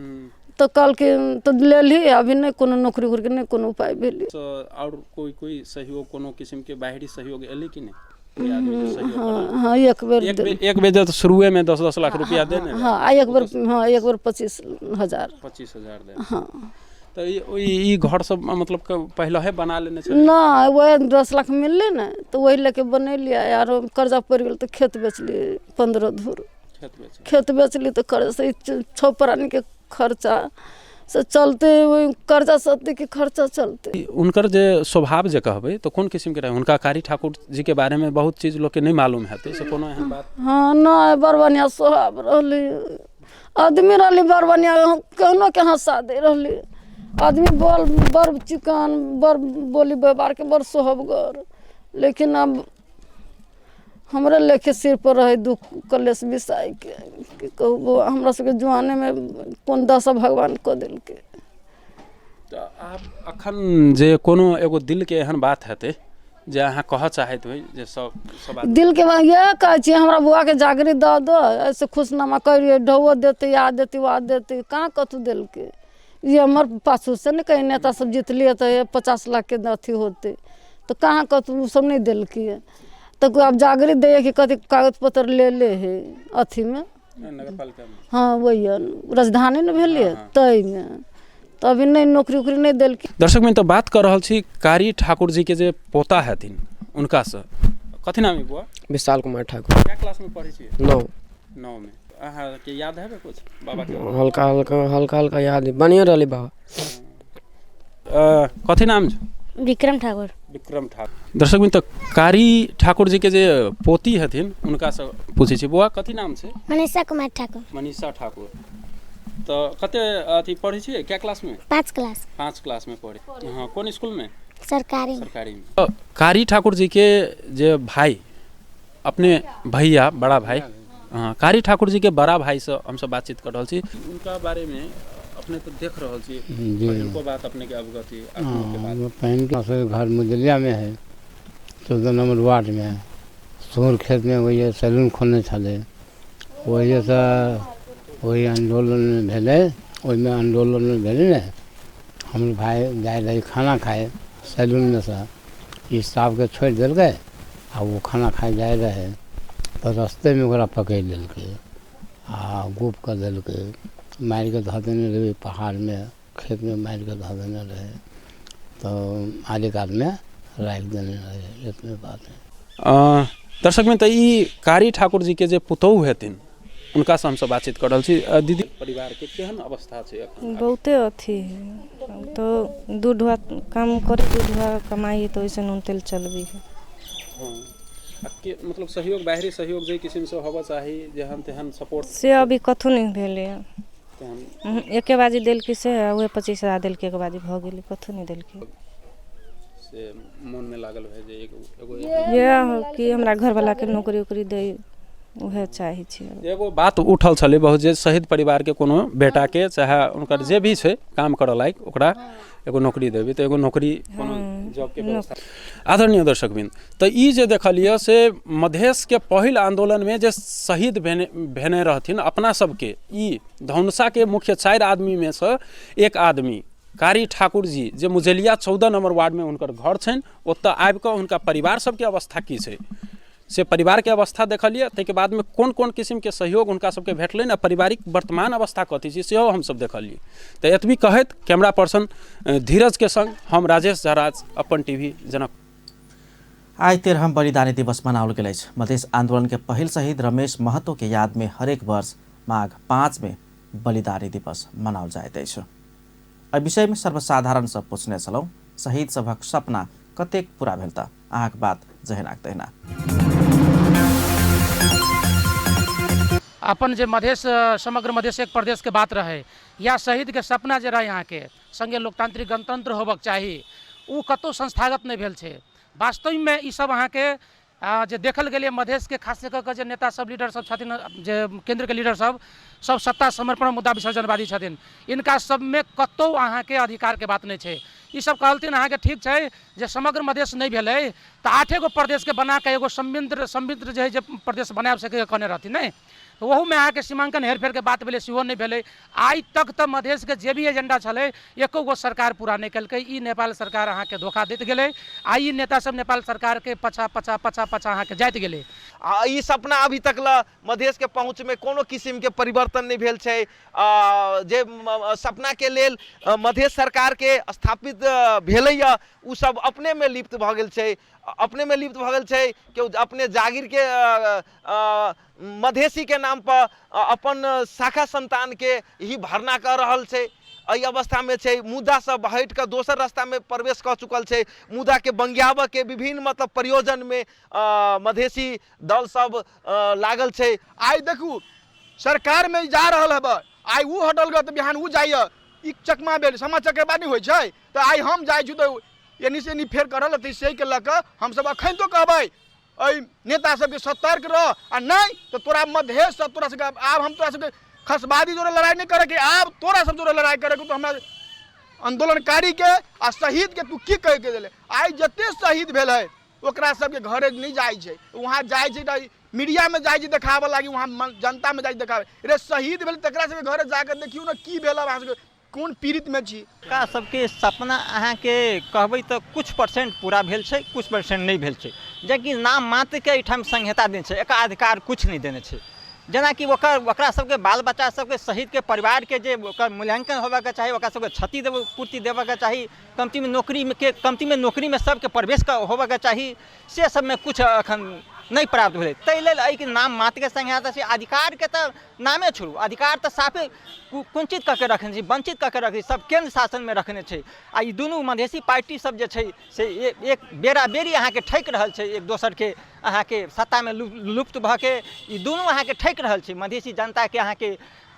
तऽ कहलखिन तऽ लेलही, अभी नहि कोनो नौकरी उकरीके नहि कोनो उपाय भेलै। आओर कोई कोई सहयोग, कोनो किसिमके बाहरी सहयोग एलै कि नहि? हाँ हाँ, एक बेर एक बेर तऽ शुरुए में 10-10 लाख रुपया देने। हाँ, आ एक बेर, हाँ एक बेर 25,000। 25,000 देने। हाँ। तऽ ई घर सब मतलब पहिले ही बना लेने छलै? नहि, वएह 10 लाख मिललै ने तऽ वही लऽके बनेलियै। आरो कर्जा पड़ि गेल तऽ खेत बेचलियै 15 धूर खेत बेचलियै तऽ कर्जा से 6 प्राणीके खर्चा से चलते, ओहि कर्जा सत्ते के खर्चा चलते। उनकर जे स्वभाव जे कहबै तऽ कोन किसिमके रहै? हुनका कारी ठाकुर जी के बारे में बहुत चीज लोकके नहि मालूम हेतै, से कोनो एहन बात? हाँ, नहि, बड़ बढ़िआँ स्वभाव रहलै, आदमी रहलै बड़ बढ़िआँ, केहनो के हँसा दै रहलै आदमी, बड़ चिकन, बड़ बोली व्यवहारके, बड़ सोहबगर। लेकिन आब हमरे लेखे सिर पर रहे दुख कलेश बिसाइके, की कहू बौआ, हमरा सबके जुआनेमे कोन दशा भगवान कऽ देलकै। तऽ आब अखन जे कोनो एगो दिलके एहन बात हेतै जे अहाँ कहऽ चाहैत होइ जे सब दिलके बात इएह कहै छियै, हमरा बौआके जागृत दऽ दऽ, एहिसँ खुशनामा करियै, ढौओ देतै, आ देतै, आ देतै, कहाँ कतहु देलकै। ई हमर पाछूसँ ने कहीं नेता सब जितलियै तऽ 50 लाखके अथी होतै, तऽ कहाँ कतहु ओ सब नहि देलकै। तऽ आब जागृत दैए कि कथी कागज पत्र ले ले है अथीमे, हाँ वही राजधानी ने भेलियै ताहिमे, तऽ अभी नहि नौकरी उकरी नहि देलकै। दर्शक में तऽ बात कर रहल छी कारी ठाकुर जी के जे पोता हेथिन उनकासँ। कथी नाम है बुआ? विशाल कुमार ठाकुर। क्या क्लास में पढ़ै छियै? 9। 9 में। अहाँके याद है कुछ बाबा के? हल्का हल्का हल्का हल्का याद है, बढ़िया रहलै बाबा। कथी नाम छै? विक्रम ठाकुर। विक्रम ठाकुर। दर्शक मित्र, कारी ठाकुर जी के जे पोती हथिन उनका से पूछै छी, बौआ कथी नाम छै? मनीषा कुमार ठाकुर। मनीषा ठाकुर। तऽ कते अथी पढ़ै छियै, क्या क्लास में? 5 क्लास। 5 क्लास में पढ़ै। हाँ, कोन स्कूल में? सरकारी। सरकारी में। कारी ठाकुर जी के जे भाई, अपने भैया, बड़ा भाई, हाँ, कारी ठाकुर जी के बड़ा भाई से हमसब बातचीत कर रहल छी। उनका बारे में अपने तो देख रहल छी, पहिलको बात अपने के अवगति? पहन के घर मुजलिया में है, 14 नंबर वार्ड में है, सोर खेत में वही सैलून खोलने छलै, वही से ओहि आन्दोलनमे भेलै, ओहिमे आन्दोलनमे भेलै ने, हमर भाय जाइ रहै खाना खाइ सैलूनमे सँ, ई स्टाफके छोड़ि देलकै आ ओ खाना खाइ जाइ रहै तऽ रस्तेमे ओकरा पकड़ि लेलकै आ गुप कऽ देलकै, मारिकऽ धऽ देने रहै पहाड़मे, खेतमे मारिकऽ धऽ देने रहै, तऽ आरे कातमे राखि देने रहै। एतबे बात है। दर्शकमे तऽ ई कारी ठाकुर जी के जे पुतोहु हेथिन हुनकासँ हमसब बातचीत कऽ रहल छी। दीदी, परिवारके केहन अवस्था छै एखन? बहुते अथी है, तो दू ढुआ काम करे, दू ढुआ कमाई है, तो ओहिसे नून तेल चलबी है। हँ, आ के मतलब सहयोग, बाहरी सहयोग जे किसिमसँ होबऽ चाही, जेहन तेहन सपोर्ट से अभी कथो नहि भेलै। तेहन एके बाजी देलकै से, उहे 25,000 देलकै, एक बाजी भऽ गेलै, कथो नहि देलकै। से मोनमे लागल है जे एगो इएह कि हमरा घरवलाके नौकरी उकरी दै, उएह चाहै छी। एगो बात उठल छलै बहुत जे शहीद परिवारके कोनो बेटाके चाहे हुनकर जे भी छै काम करऽ लायक, ओकरा एगो नौकरी देबै, तऽ एगो नौकरी कोनो जॉबके व्यवस्था। आदरणीय दर्शकवृन्द, तऽ ई जे देखलियै से मधेशके पहिल आन्दोलनमे जे शहीद भेने रहथिन अपना सबके ई धनुषाके मुख्य 4 आदमीमे सँ एक आदमी कारी ठाकुर जी, जे मुजलिया 14 नंबर वार्डमे हुनकर घर छनि, ओतऽ आबिकऽ हुनका परिवार सबके अवस्था की छै से परिवारके अवस्था देखलियै। ताहिके बादमे कोन कोन किसिमके सहयोग हुनका सबके भेटलनि आ पारिवारिक वर्तमान अवस्था कथी छै सेहो हमसब देखलियै। तऽ एतबी कहैत कैमरा पर्सन धीरजके संग हम राजेश झा राज, अपन टीवी जनक। आइ 13 बलिदानी दिवस मनाओल गेल अछि। मधेश आंदोलन के पहिल शहीद रमेश महतो के याद में हरेक वर्ष माघ 5 में बलिदानी दिवस मनाओल जाइत अछि। एहि विषय में सर्वसाधारण से पूछने छलहुँ, शहीद सभक सपना कतेक पूरा भेल त अहाँक बात जहिनाक तहिना। अपन जे मधेश, समग्र मधेश एक प्रदेश के बात रहे या शहीद के सपना जे रहे यहाँ के संगे लोकतांत्रिक गणतंत्र होबक चाही, उ कतौ संस्थागत नहीं भेल छै। वास्तविकमे ई सब अहाँके जे देखल गेलै मधेशके खास कऽ कऽ जे नेता सब, लीडर सब छथिन, जे केन्द्रके लीडर सब, सब सत्ता समर्पण मुद्दा विसर्जनवादी छथिन। इनका सबमे कतौ अहाँके अधिकारके बात नहि छै। ई सब कहलथिन अहाँके ठीक छै जे समग्र मधेश नहि भेलै तऽ 8 गो प्रदेशके बना कऽ एगो संमित्र जे है जे प्रदेश बनाबि सकैए कहने रहथिन, नहि ओहूमे अहाँके सीमांकन हेरफेरके बात भेलै, सेहो नहि भेलै। आइ तक तऽ मधेशके जे भी एजेंडा छलै एको गो सरकार पूरा नहि केलकै। ई नेपाल सरकार अहाँके धोखा दैत गेलै आ ई नेता सब नेपाल सरकारके पछा पछा पछा पछा अहाँके जाइत गेलै। आ ई सपना अभी तक ल मधेशके पहुँचमे कोनो किसिमके परिवर्तन नहि भेल छै। जे सपनाके लेल मधेश सरकारके स्थापित भेलैए ओ सब अपनेमे लिप्त भऽ गेल छै, अपनेमे लिप्त भऽ गेल छै। केओ अपने जागीरके मधेशीके नाम पर अपन शाखा संतानके ही भरना कऽ रहल छै। एहि अवस्थामे छै मुद्दासँ हटि कऽ दोसर रास्तामे प्रवेश कऽ चुकल छै। मुद्दाके बंगियाबऽके विभिन्न मतलब प्रयोजनमे मधेशी दल सब लागल छै। आइ देखू सरकारमे जा रहल हेबै, आइ ओ हटल गऽ तऽ बिहान ओ जाइए, ई चकमा भेल, समा चकेबा नहि होइ छै। तऽ आइ हम जाइ छी तऽ एनी से एनी फेर करल तऽ से लऽ कऽ हमसब अखन तो कहबै एहि नेता सबके सतर्क रह, आ नहि तऽ तोरा मधेशसँ तोरा सबके आब हम तोरा सबके खसबादी जोड़े लड़ाइ नहि करैके, आब तोरा सब जोड़े लड़ाइ करैके। तऽ हमरा आन्दोलनकारीके आ शहीदके तू की कहिके देले? आइ जते शहीद भेल है ओकरा सबके घरे नहि जाइ छै, वहाँ जाइ छै तऽ मीडियामे जाइ छै देखाबऽ लागी, वहाँ जनतामे जाइ छै देखाबे। रे शहीद भेल तकरा सबके घरे जाकऽ देखियौ ने की भेल, अहाँ सबके कोन पीड़ितमे छी। हुनका सबके सपना अहाँके कहबै तऽ कुछ परसेंट पूरा भेल छै, कुछ परसेंट नहि भेल छै। जेकि नाम मात्रके एहिठाम संहिता देने छै, एकर अधिकार कुछ नहि देने छै। जेनाकि ओकरा सबके बाल बच्चा सबके शहीदके परिवारके जे ओकर मूल्यांकन होबऽके चाही, ओकरा सबके क्षति देबऽ पूर्ति देबऽके चाही, कमतीमे नौकरीमे सबके प्रवेश होबऽके चाही, से सबमे कुछ अखन नहि प्राप्त भेलै। ताहि लेल एहिके नाम मात्रके संहिता छै, अधिकारके तऽ नामे छोड़ू, अधिकार तऽ साफे कुंचित कऽ के रखने छै, वंचित कऽ के रखने छै, सब केन्द्र शासनमे रखने छै। आ ई दुनू मधेशी पार्टी सब जे छै से एक बेरा बेरी अहाँके ठकि रहल छै, एक दोसरके अहाँके सत्तामे लुप्त भऽ के ई दुनू अहाँके ठकि रहल छै। मधेशी जनताके अहाँके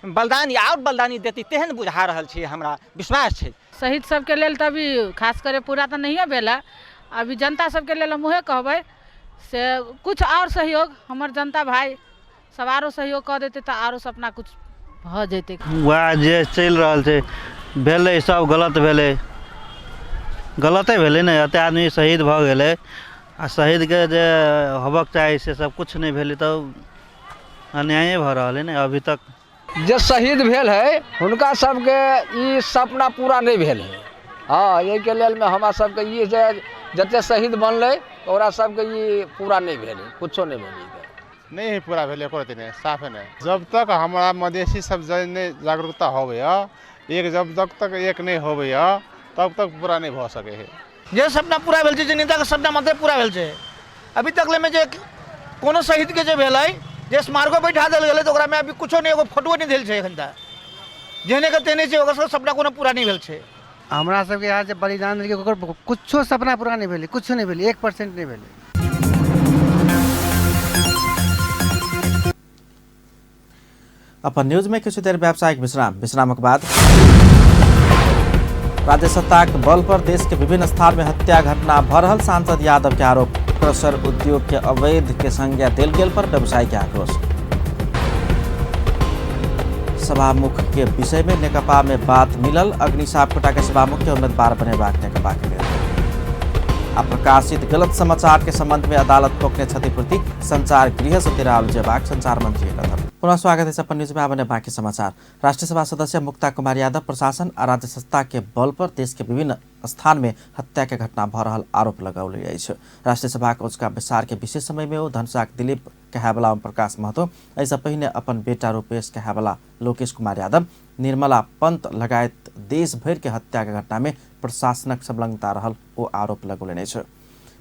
बलिदानी आओर बलिदानी देती तेहन बुझा रहल छै, हमरा विश्वास छै। शहीद सबके लेल तऽ अभी खास करे पूरा तऽ नहिए भेल है, अभी जनता सबके लेल हम उहे कहबै से कुछ आओर सहयोग हमर जनता भाइ सब आरो सहयोग कऽ देतै तऽ आरो सपना कुछ भऽ जेतै। वएह जे चलि रहल छै भेलै सब गलत भेलै, गलते भेलै ने। एतेक आदमी शहीद भऽ गेलै आ शहीदके जे होबऽके चाही से सब किछु नहि भेलै, तऽ अन्याये भऽ रहल अइ ने अभी तक। जे शहीद भेल है हुनका सबके ई सपना पूरा नहीं भेल है। हाँ, एहिके लेल में हमरा सबके ई जे जते शहीद बनलै ओकरा सबके ई पूरा नहीं भेल, कुछो नहीं भेल। नहीं पूरा भेलै एको रत्ती नहि, साफे नहि। जब तक हमरा मधेसी सब नहि जागरूकता होबैया, एक जब तक एक नहि होबैया तब तक पूरा नहीं भऽ सकै है। जे सपना पूरा भेल छै, जे नेताके सपना मात्र पूरा भेल छै। अभी तक ले जे कोनो शहीदके जे भेलै, जे स्मारको बैठा देल गेलै, तऽ ओकरामे अभी कुछो नहि, एगो फोटो नहि देल छै एखन तक। जेहने के तेहने छै, ओकर सबके सपना कोनो पूरा नहि भेल छै। हमरा सबके यहाँ जे बलिदान देलकै ओकर कुछो सपना पूरा नहि भेलै, कुछो नहि भेलै, 1% नहि भेलै। अपन न्यूज में किछु देर व्यावसायिक विश्राम, विश्रामक बाद राज्य सत्ताक बल पर देश के विभिन्न स्थान में हत्या घटना भ रहल सांसद यादव के आरोप। क्रशर उद्योग के अवैध के संज्ञा देल गेल पर व्यवसायी के आक्रोश। सभामुख के विषय में नेकपा में बात मिलल, अग्नि सापकोटा के सभामुख के उम्मीदवार बनेबाक नेकपा के निर्णय। आ प्रकाशित गलत समाचार के संबंध में अदालत पोखने क्षतिपूर्ति संचार गृह से तिराओल जेबाक संचार मंत्री के कथन। पुनः स्वागत है अपन न्यूज में। आबने बाकी समाचार। राष्ट्रीय सभा सदस्य मुक्ता कुमार यादव प्रशासन आ राज्य सत्ता के बल पर देश के विभिन्न स्थान में हत्या के घटना भ रहल आरोप लगौले अछि। राष्ट्रीय सभा के उचका बैसार के विशेष समय में ओ धनुषाक दिलीप कहावला ओम प्रकाश महतो, एहिसँ पहिने अपन बेटा रूपेश कहावला लोकेश कुमार यादव, निर्मला पंत लगायत देश भरि के हत्या के घटना में प्रशासनक संलग्नता रहल ओ आरोप लगौलनि अछि।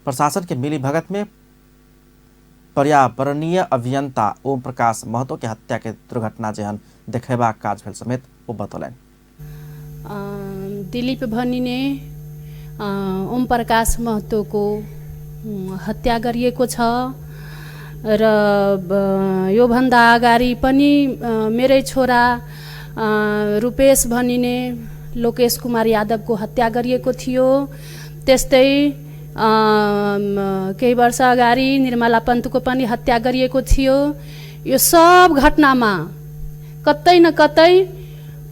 प्रशासन के मिलीभगत में पर्यावरणीय अभियंता ओम प्रकाश महतो के हत्या के दुर्घटना जेहन देखेबाक काज भेल समेत ओ बतौलनि। दिलीप भनिने ओम प्रकाश महतोको हत्या गरिएको छ र योभन्दा अगाडि पनि मेरै छोरा रूपेश भनिने लोकेश कुमार यादवको हत्या गरिएको थियो। त्यस्तै केही वर्ष अगाडि निर्मला पन्तको पनि हत्या गरिएको थियो। यो सब घटनामा कतै न कतै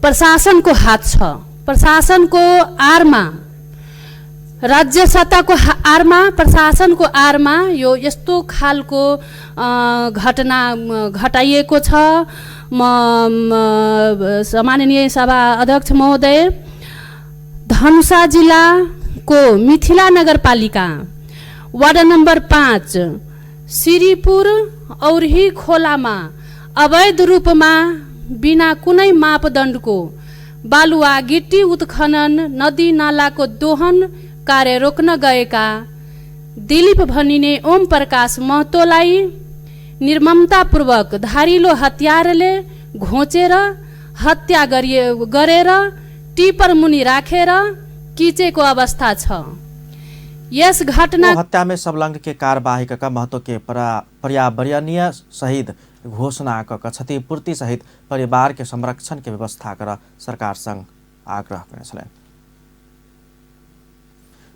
प्रशासनको हात छ। प्रशासनको आरमा, राज्य सत्ताको आरमा, प्रशासनको आरमा यो यस्तो खालको घटना घटाइएको छ। म माननीय सभा अध्यक्ष महोदय, धनुषा जिल्लाको मिथिला नगरपालिका वार्ड नम्बर 5 श्रीपुर औरही खोलामा अवैध रूपमा बिना कुनै मापदण्डको बालुवा गिट्टी उत्खनन, नदी नालाको दोहन कार्य रोक्न गएका दिलीप भनिने ओम प्रकाश महतोलाई निर्ममतापूर्वक धारिलो हतियारले घोचेर हत्या गरेर टिपर मुनि राखेर किचेको अवस्था छ। यस घटना हत्या में संलग्न के कार्यवाही क महतो के पर्यावरणीय शहीद घोषणा क क्षतिपूर्ति सहित परिवार के संरक्षण के व्यवस्था कर सरकार संग आग्रह करने छलनि।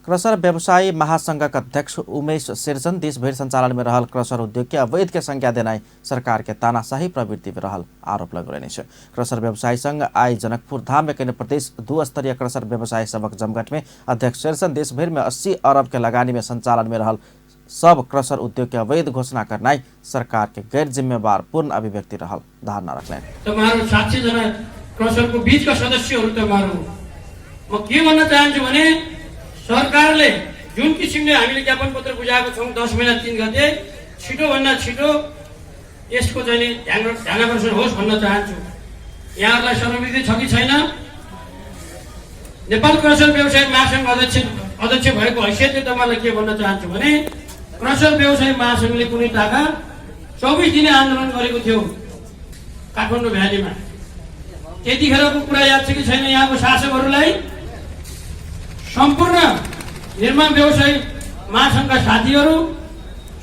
क्रसर व्यवसायी महासंघक अध्यक्ष उमेश शेरचन देशभरि संचालन में रहल क्रसर उद्योग के अवैध के संज्ञा देनाइ सरकार के तानाशाही प्रवृत्ति में रहल आरोप लगौलनि अछि। क्रसर व्यवसायी संघ आइ जनकपुर धाम में कयने प्रदेश 2 स्तरीय क्रसर व्यवसायी सभक जमघट में अध्यक्ष शेरचन देशभरि में 80 अरब के लगानी में संचालन में रहल सब क्रसर उद्योग के अवैध घोषणा करनाइ सरकार के गैर जिम्मेवार पूर्ण अभिव्यक्ति रहल धारणा रखलनि। तपाईँहरू 700 जना क्रसरको बीचका सदस्यहरू तपाईँहरू, म के भन्न चाहन्छु भने सरकारले जुन किसिमले हामीले ज्ञापन पत्र बुझाएको छौँ 10 महिना 3 गते, छिटोभन्दा छिटो यसको चाहिँ ध्यानाकर्षण होस् भन्न चाहन्छु। यहाँहरूलाई सर्वविदित छ कि छैन, नेपाल क्रसर व्यवसाय महासङ्घ अध्यक्ष भएको हैसियतले तपाईँलाई के भन्न चाहन्छु भने क्रसर व्यवसाय महासङ्घले कुनै ताका 24 दिने आन्दोलन गरेको थियो काठमाडौँ भ्यालीमा। त्यतिखेरको कुरा याद छ कि छैन यहाँको शासकहरूलाई? सम्पूर्ण निर्माण व्यवसायी महासङ्घका साथीहरू,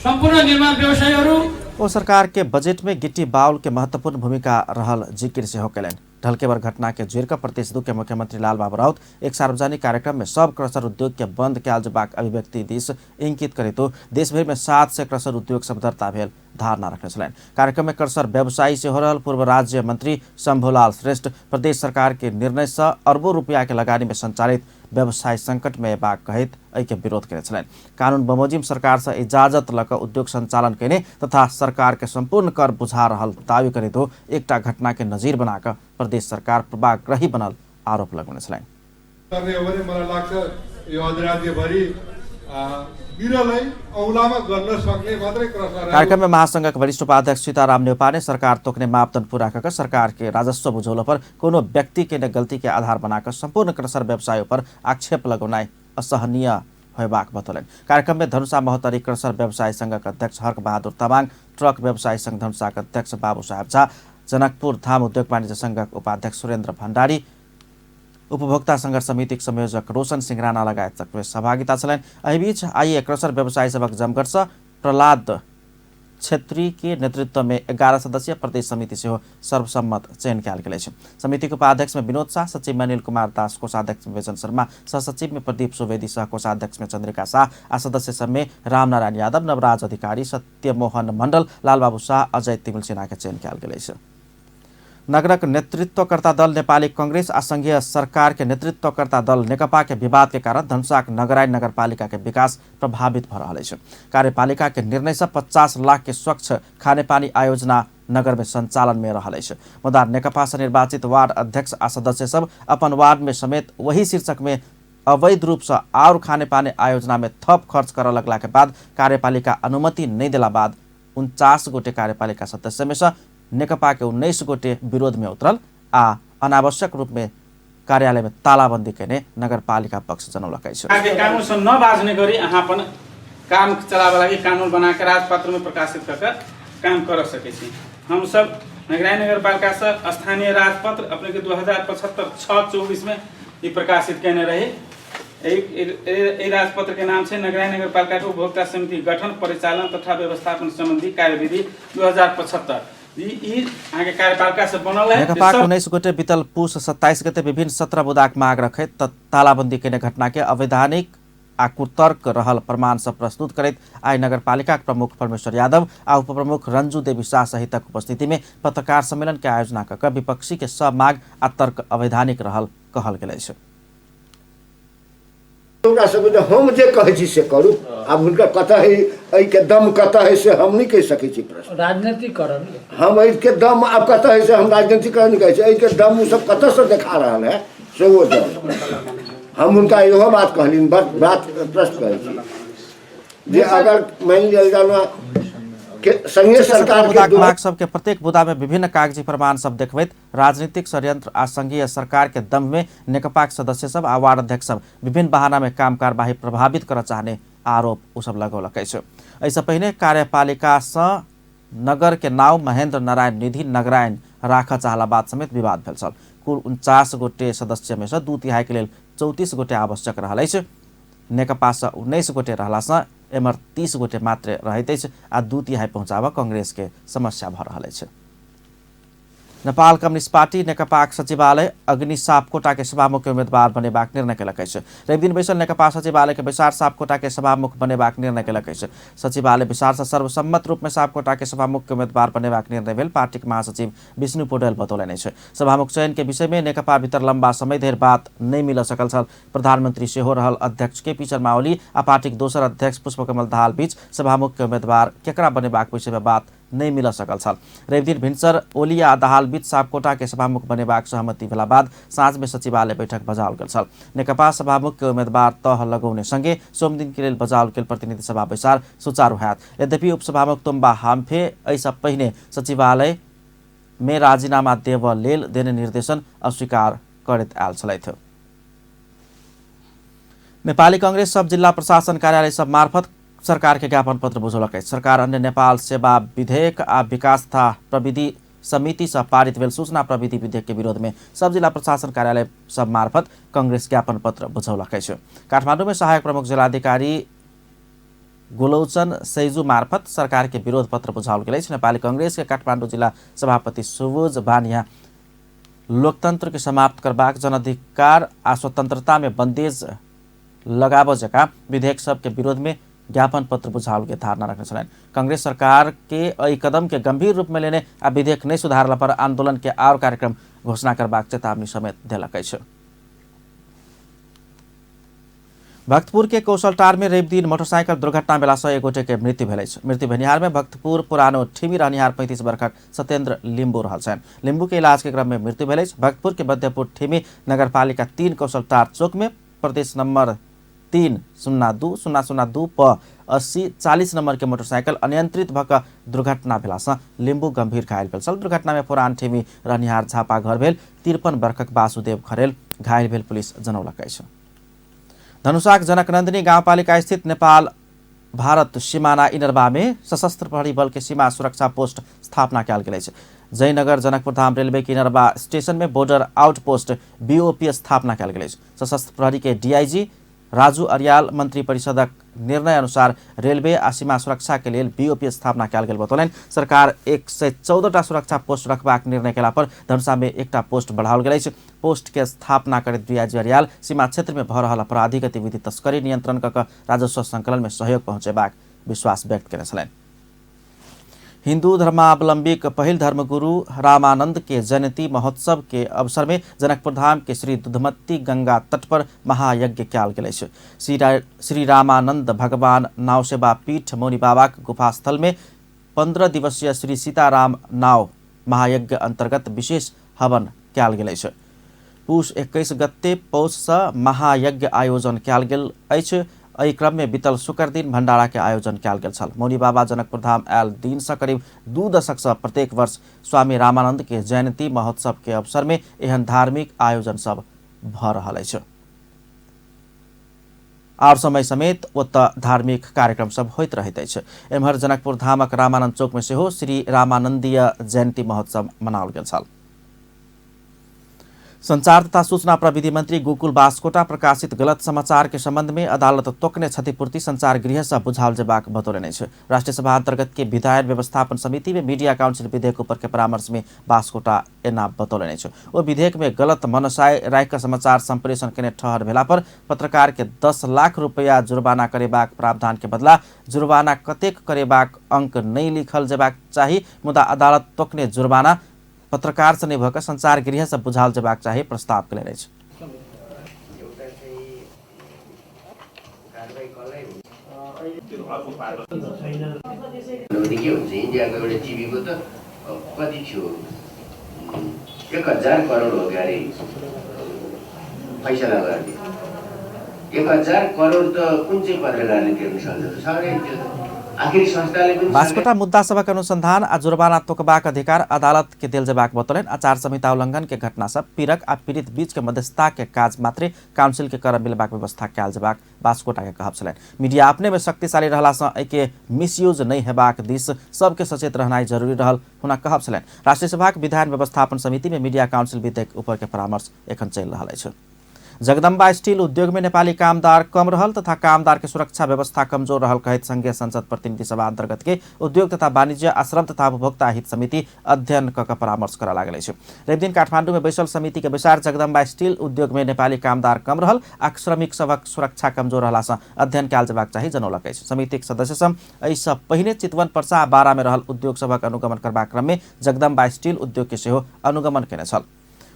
सम्पूर्ण निर्माण व्यवसायीहरू ओ सरकार के बजट में गिट्टी बाउल के महत्वपूर्ण भूमिका रहल जिक्र सेहो कयलनि। ढलकेबर घटना के जोड़ि कऽ प्रदेश 2 के मुख्यमंत्री लालबाबू राउत एक सार्वजनिक कार्यक्रम में सब क्रसर उद्योग के बंद कयल जेबाक अभिव्यक्ति दिस इंगित करैत देशभरि में 700 क्रसर उद्योग सब दर्ता भेल धारणा रखने छलनि। कार्यक्रम में क्रसर व्यवसायी सेहो रहल पूर्व राज्य मंत्री शंभूलाल श्रेष्ठ प्रदेश सरकार के निर्णय से अरबों रुपया के लगानी में संचालित व्यवसाय संकट में अयबाक कहैत एहिके विरोध केने छलनि। कानून बमोजिम सरकार से इजाजत लऽ कऽ उद्योग संचालन केने तथा सरकार के संपूर्ण कर बुझा रहल दावी करैत एकटा घटना के नजीर बना कऽ प्रदेश सरकार पूर्वाग्रही बनल आरोप लगौने छलनि। गर्ने हो भने मलाई लाग्छ यो अधिराज्यभरि बिरलै औलामा गर्न सक्ने मात्रै क्रसर। कार्यक्रम में महासंघक वरिष्ठ उपाध्यक्ष सीताराम नेपाल ने सरकार तोकने मापदंड पूरा कऽ सरकार के राजस्व बुझौला पर कोनो व्यक्ति के ने गलती के आधार बनाकर संपूर्ण क्रसर व्यवसाय पर आक्षेप लगौनाइ असहनीय होयबाक बतौलनि। कार्यक्रम में धनुषा महोत्तरी क्रसर व्यवसाय संघक अध्यक्ष हर्क बहादुर तामाङ, ट्रक व्यवसाय संघ धनुषाक अध्यक्ष बाबू साहेब झा, जनकपुर धाम उद्योग वाणिज्य संघक उपाध्यक्ष सुरेन्द्र भण्डारी, उपभोक्ता संघर्ष समितिक संयोजक रोशन सिंह राणा लगायत सहभागिता छलनि। एहि बीच आइए क्रसर व्यवसायी सभक जमघट सँ प्रहलाद छेत्री के नेतृत्व में 11 सदस्यीय प्रदेश समिति सेहो सर्वसम्मत चयन कयल गेल अछि। समिति के उपाध्यक्ष में विनोद शाह, सचिव में अनिल कुमार दास, कोषाध्यक्ष में बेचन शर्मा, सहसचिव में प्रदीप सुवेदी, सह कोषाध्यक्ष में चंद्रिका शाह आ सदस्य सब में रामनारायण यादव, नवराज अधिकारी, सत्यमोहन मंडल, लालबाबू शाह, अजय तिमिल सिन्हा के चयन कयल गेल अछि। नगरक नेतृत्वकर्ता दल नेपाली कांग्रेस आ संघीय सरकार के नेतृत्वकर्ता दल नेकपा के विवाद के कारण धनुषाक नगराइन नगरपालिका के विकास प्रभावित भ रहल अछि। कार्यपालिका के निर्णय से 50 लाख के स्वच्छ खानेपानी आयोजना नगर में संचालन में रहल अछि। मुदा नेकपा से निर्वाचित वार्ड अध्यक्ष आ सदस्य सब अपन वार्ड में समेत वही शीर्षक में अवैध रूप से और खानेपानी आयोजना में थप खर्च कर लगला के बाद कार्यपालिका अनुमति नहीं देला बाद 49 गोटे कार्यपालिका सदस्य में से नेकपा के 19 गोटे विरोध में उतरल आ अनावश्यक रूप में कार्यालय में तालाबंदी केने नगरपालिका पक्ष जनौलक अछि। कानून से न बाजने गरी अहाँ अपन काम चलाबऽ लागि कानून बना के राजपत्र में प्रकाशित कऽ के काम कर सकै छी। हम सब नगराइन नगरपालिका से स्थानीय राजपत्र अपने के 2075 6/24 में ई प्रकाशित केने रही। एहि राजपत्र के नाम छै नगराइन नगरपालिका के उपभोक्ता समिति गठन परिचालन तथा व्यवस्थापन संबंधी कार्यविधि 2075। कार्यपालिका से बनल है। नेकपाक 19 गोटे बीतल पुस 27 गते विभिन्न 17 बुदाक माग रखैत तालाबंदी केने घटना के अवैधानिक आ कुतर्क रहल प्रमाण सब प्रस्तुत करैत आइ नगरपालिका प्रमुख परमेश्वर यादव आ उपप्रमुख रंजू देवी शाह सहितक उपस्थिति में पत्रकार सम्मेलन के आयोजना कऽ विपक्षी के सब माग आ तर्क अवैधानिक रहल कहल गेल अछि। हुनका सबके हम जे कहै छी से करू। आब हुनका कतऽ है एहिके दम कतऽ है से हम नहि कहि सकै छी। प्रश्न राजनीतिकरण हम एहिके दम आब कतऽ है से हम राजनीतिकरण कहै छी। एहिके दम ओ सब कतऽसँ देखा रहल है से ओ दम हम हुनका इहो बात कहलिन, बात प्रश्न कहै छी जे अगर मानि लेल जाना संघीय सरकार के माग सबके प्रत्येक बुदा में विभिन्न कागजी प्रमाण सब देखबैत राजनीतिक षड्यंत्र आ संघीय सरकार के दम में नेकपाक सदस्य सब आ वार्ड अध्यक्ष सब विभिन्न बहाना में काम कार्यवाही प्रभावित करऽ चाहने आरोप ओ सब लगौलक अछि। एहिसँ पहिने कार्यपालिका सँ नगर के नाव महेंद्र नारायण निधि नगरायण राखऽ चाहला बात समेत विवाद भेल छल। कुल 49 गोटे सदस्य में सँ 2/3 के लेल 34 गोटे आवश्यक रहल अछि। नेकपा सँ 19 गोटे रहला सँ एमहर 30 गोटे मात्र रहैत अछि आ 2/3 पहुँचाबऽ कांग्रेस के समस्या भऽ रहल अछि। नेपाल कम्युनिस्ट पार्टी नेकपाक सचिवालय अग्नि सापकोटा के सभामुख के उम्मीदवार बनेबाक निर्णय केलक अछि। रविदिन बैसल नेकपा सचिवालय के बैसार सापकोटा के सभामुख बनेबाक निर्णय केलक अछि। सचिवालय बैसार से सर्वसम्मत रूप में सापकोटा के सभामुख के उम्मीदवार बनेबाक निर्णय भेल पार्टीक महासचिव विष्णु पौडेल बतौलनि अछि। सभामुख चयन के विषय में नेकपा भीतर लंबा समय धरि बात नहि मिल सकल छल। प्रधानमंत्री सेहो रहल अध्यक्ष के पी शर्मा ओली आ पार्टीक दोसर अध्यक्ष पुष्पकमल दाहाल बीच सभामुख के उम्मीदवार केकरा बनेबाक विषय में बात नहि मिल सकल छल। रविदिन भिनसर ओली आ दाहाल बीच सापकोटा के सभामुख बनेबाक सहमति भेला बाद साँझ में सचिवालय बैठक बजाओल गेल छल। नेकपा सभामुख के उम्मीदवार तह लगौने संगे सोमदिन के लेल बजाओल गेल प्रतिनिधि सभा बैसार सुचारू होयत। यद्यपि उपसभामुख तुम्बा हाम्फे एहिसँ पहिने सचिवालय में राजीनामा देबऽ लेल देने निर्देशन अस्वीकार करैत आयल छलथि। नेपाली कांग्रेस सब जिल्ला प्रशासन कार्यालय सब मार्फत सरकार के ज्ञापन पत्र बुझौलक अछि। सरकार अन्य नेपाल सेवा विधेयक आ विकास तथा प्रविधि समिति से पारित भेल सूचना प्रविधि विधेयक के विरोध में सब जिला प्रशासन कार्यालय सब मार्फत कांग्रेस ज्ञापन पत्र बुझौलक अछि। काठमाडौँ में सहायक प्रमुख जिलाधिकारी गोलौचन सैजू मार्फत सरकार के विरोध पत्र बुझाओल गेल अछि। नेपाली कांग्रेस के काठमाडौँ जिला सभापति सुबोज बानिया लोकतंत्र के समाप्त करबाक, जनाधिकार आ स्वतंत्रता में बंदेज लगाबऽ जकाँ विधेयक सबके विरोध में ज्ञापन पत्र बुझाओल के धारणा रखने छलनि। कांग्रेस सरकार के एहि कदम के गंभीर रूप में लेने आ विधेयक नहि सुधारला पर आंदोलन के और कार्यक्रम घोषणा करबाक चेतावनी समेत देलक अछि। भक्तपुर के कौशलटार में रवि दिन मोटरसाइकिल दुर्घटना भेला सँ एक गोटे के मृत्यु भेल अछि। मृत्यु भेनिहार में भक्तपुर पुरानो ठिमी रहनिहार 35 वर्षक सत्येंद्र लिम्बू रहल छनि। लिम्बू के इलाज के क्रम में मृत्यु भेल अछि। भक्तपुर के मध्यपुर ठिमी नगरपालिका 3 कौशलटार चौक में प्रदेश नंबर 3 02 002 प 80 40 नंबर के मोटरसाइकिल अनियंत्रित भऽ कऽ दुर्घटना भेला सँ लिम्बू गंभीर घायल भेल छल। दुर्घटना में पुरान ठिमी रहनिहार झापा घर भेल 53 वर्षक वासुदेव खरेल घायल भेल पुलिस जनौलक अछि। धनुषाक जनकनंदिनी गाउँपालिका स्थित नेपाल भारत सीमाना इनरबा में सशस्त्र प्रहरी बल के सीमा सुरक्षा पोस्ट स्थापना कयल गेल अछि। जयनगर जनकपुरधाम रेलवे के इनरबा स्टेशन में बॉर्डर आउटपोस्ट बीओपी स्थापना कयल गेल अछि। सशस्त्र प्रहरी के डीआईजी राजू अरियाल मंत्री परिषदक निर्णय अनुसार रेलवे आ सीमा सुरक्षा के लेल बीओपी स्थापना कयल गेल बतौलनि। सरकार 114टा सुरक्षा पोस्ट रखबाक निर्णय केला पर धनुषा में एकटा पोस्ट बढ़ाओल गेल अछि। पोस्ट के स्थापना करैत डीआईजी अरियाल सीमा क्षेत्र में भऽ रहल अपराधी गतिविधि तस्करी नियंत्रण कऽ राजस्व संकलन में सहयोग पहुँचेबाक विश्वास व्यक्त केने छलनि। हिंदू धर्मावलंबीक पहिल धर्मगुरु रामानंद के जयंती महोत्सव के अवसर में जनकपुरधाम के श्री दुधमती गंगा तट पर महायज्ञ कयल गेल अछि। श्री रामानंद भगवान नाव सेवा पीठ मौनी बाबाक गुफा स्थल में 15 दिवसीय श्री सीताराम नाव महायज्ञ अंतर्गत विशेष हवन कयल गेल अछि। पुष 21 गते पौष सँ महायज्ञ आयोजन कयल गेल अछि। एहि क्रम में बीतल शुक्र दिन भंडारा के आयोजन कयल गेल छल। मौनी बाबा जनकपुरधाम आयल दिन सँ करीब 2 दशक सँ प्रत्येक वर्ष स्वामी रामानंद के जयंती महोत्सव के अवसर में एहन धार्मिक आयोजन सब भऽ रहल अछि। आर समय समेत ओतऽ धार्मिक कार्यक्रम सब होइत रहैत अछि। एम्हर जनकपुर धामक रामानंद चौक में सेहो श्री रामानंदीय जयंती महोत्सव मनाओल गेल छल। संचार तथा सूचना प्रविधि मंत्री गोकुल बास्कोटा प्रकाशित गलत समाचार के संबंध में अदालत तोकने क्षतिपूर्ति संचार गृह से बुझाओल जेबाक बतौलनि अछि। राष्ट्रीय सभा अंतर्गत के विधायन व्यवस्थापन समिति में मीडिया काउंसिल विधेयक ऊपर के परामर्श में बास्कोटा एना बतौलनि अछि। ओ विधेयक में गलत मनसाय राखि कऽ समाचार संप्रेषण केने ठहर भेला पर पत्रकार के 10 लाख रुपया जुर्माना करेबाक प्रावधान के बदला जुर्माना कतेक करेबाक अंक नहि लिखल जेबाक चाही, मुदा अदालत तोकने जुर्माना पत्रकार से नहि भऽ कऽ संचार गृह से बुझाओल जेबाक चाही प्रस्ताव केलनि अछि। के हुन्छ इन्डियाको एउटा टिभीको त कति थियो 1000 करोड हो क्यारे फैसला गर्ने 1000 करोड त कुन चाहिँ पत्रकारले तिर्न सक्छ सक्दैन त्यो त। बास्कोटा मुद्दा सभक अनुसंधान आ जुर्माना तोकबाक अधिकार अदालत के देल जेबाक बतौलनि। आचार संहिता उल्लंघन के घटना सब पीड़क आ पीड़ित बीच के मध्यस्थता के काज मात्रे काउंसिल के कर मिलबाक व्यवस्था कयल जेबाक बास्कोटा के कहब छलनि। मीडिया अपने में शक्तिशाली रहला सँ एहिके मिसयूज नहि हेबाक दिस सबके सचेत रहनाइ जरूरी रहल हुनक कहब छलनि। राष्ट्रीय सभाक विधायन व्यवस्थापन समिति में मीडिया काउंसिल विधेयक ऊपर के परामर्श एखन चलि रहल अछि। जगदम्बा स्टील उद्योग में नेपाली कामदार कम रहल तथा कामदार के सुरक्षा व्यवस्था कमजोर रहल कहैत संघीय संसद प्रतिनिधि सभा अंतर्गत के उद्योग तथा वाणिज्य आ श्रम तथा उपभोक्ता हित समिति अध्ययन कऽ परामर्श करऽ लागल अछि। रविदिन काठमांडू में बैसल समिति के बैसार जगदम्बा स्टील उद्योग में नेपाली कामदार कम रहल आ श्रमिक सभक सुरक्षा कमजोर रहला सँ अध्ययन कयल जेबाक चाही जनौलक अछि। समितिक सदस्य सब एहिसँ पहिने चितवन, पर्सा आ बारा में रहल उद्योग सभक अनुगमन करबाक क्रम में जगदम्बा स्टील उद्योग के सेहो अनुगमन केने छल।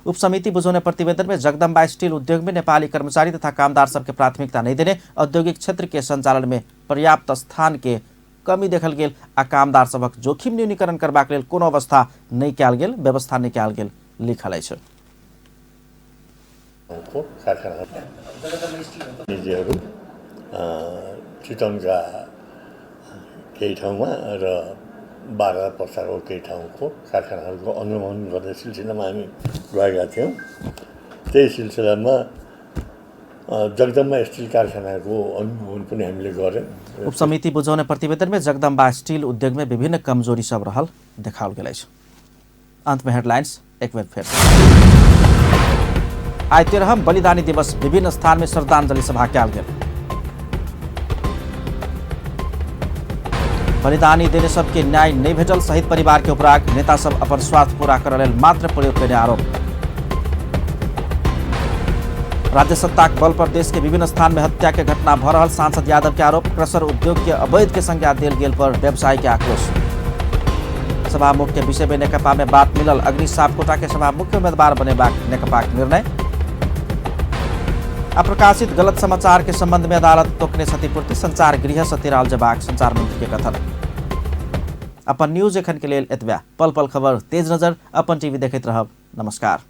उपसमिति बुझौने प्रतिवेदन में जगदम्बा स्टील उद्योग में नेपाली कर्मचारी तथा कामदार सबके प्राथमिकता नहीं देने, औद्योगिक क्षेत्र के संचालन में पर्याप्त स्थान के कमी देखल गेल आ कामदार सबक जोखिम न्यूनीकरण करबाक लेल कोनो अवस्था नहीं कयल गेल, व्यवस्था नहीं कयल गेल लिखल अछि। चितवनका केही ठाउँमा र बाह्र पर्साको केही ठाउँको कारखानाहरूको अनुगमन गर्ने सिलसिलामा हामी गएका थियौँ। त्यही सिलसिलामा जगदम्बा स्टिल कारखानाको अनुगमन पनि हामीले गऱ्यौँ। उपसमिति बुझाउने प्रतिवेदन में जगदम्बा स्टील उद्योग में विभिन्न कमजोरी सब रहल देखाओल गेल अछि। अंत में हेडलाइंस एक बेर फेर। आइ 13 बलिदानी दिवस, विभिन्न स्थान में श्रद्धांजलि सभा कयल गेल। बलिदानी देने सबके न्याय नहीं भेटल, शहीद परिवार के उपराग नेता सब अपन स्वार्थ पूरा करऽ लेल मात्र प्रयोग केने आरोप। राज्य सत्ताक बल पर देश के विभिन्न स्थान में हत्या के घटना भ रहल सांसद यादव के आरोप। क्रशर उद्योग के अवैध के संज्ञा देल गेल पर व्यवसायी के आक्रोश। सभामुख के विषय में नेकपा में बात मिलल, अग्नि सापकोटा के सभामुख उम्मीदवार बनेबाक नेकपाक निर्णय। आ प्रकाशित गलत समाचार के संबंध में अदालत तोकने क्षतिपूर्ति संचार गृह से तिराल जबाक संचार मंत्री के कथन। अपन न्यूज एखन के लेल एतबे। पल पल खबर तेज नजर अपन टीवी देखैत रहब। नमस्कार।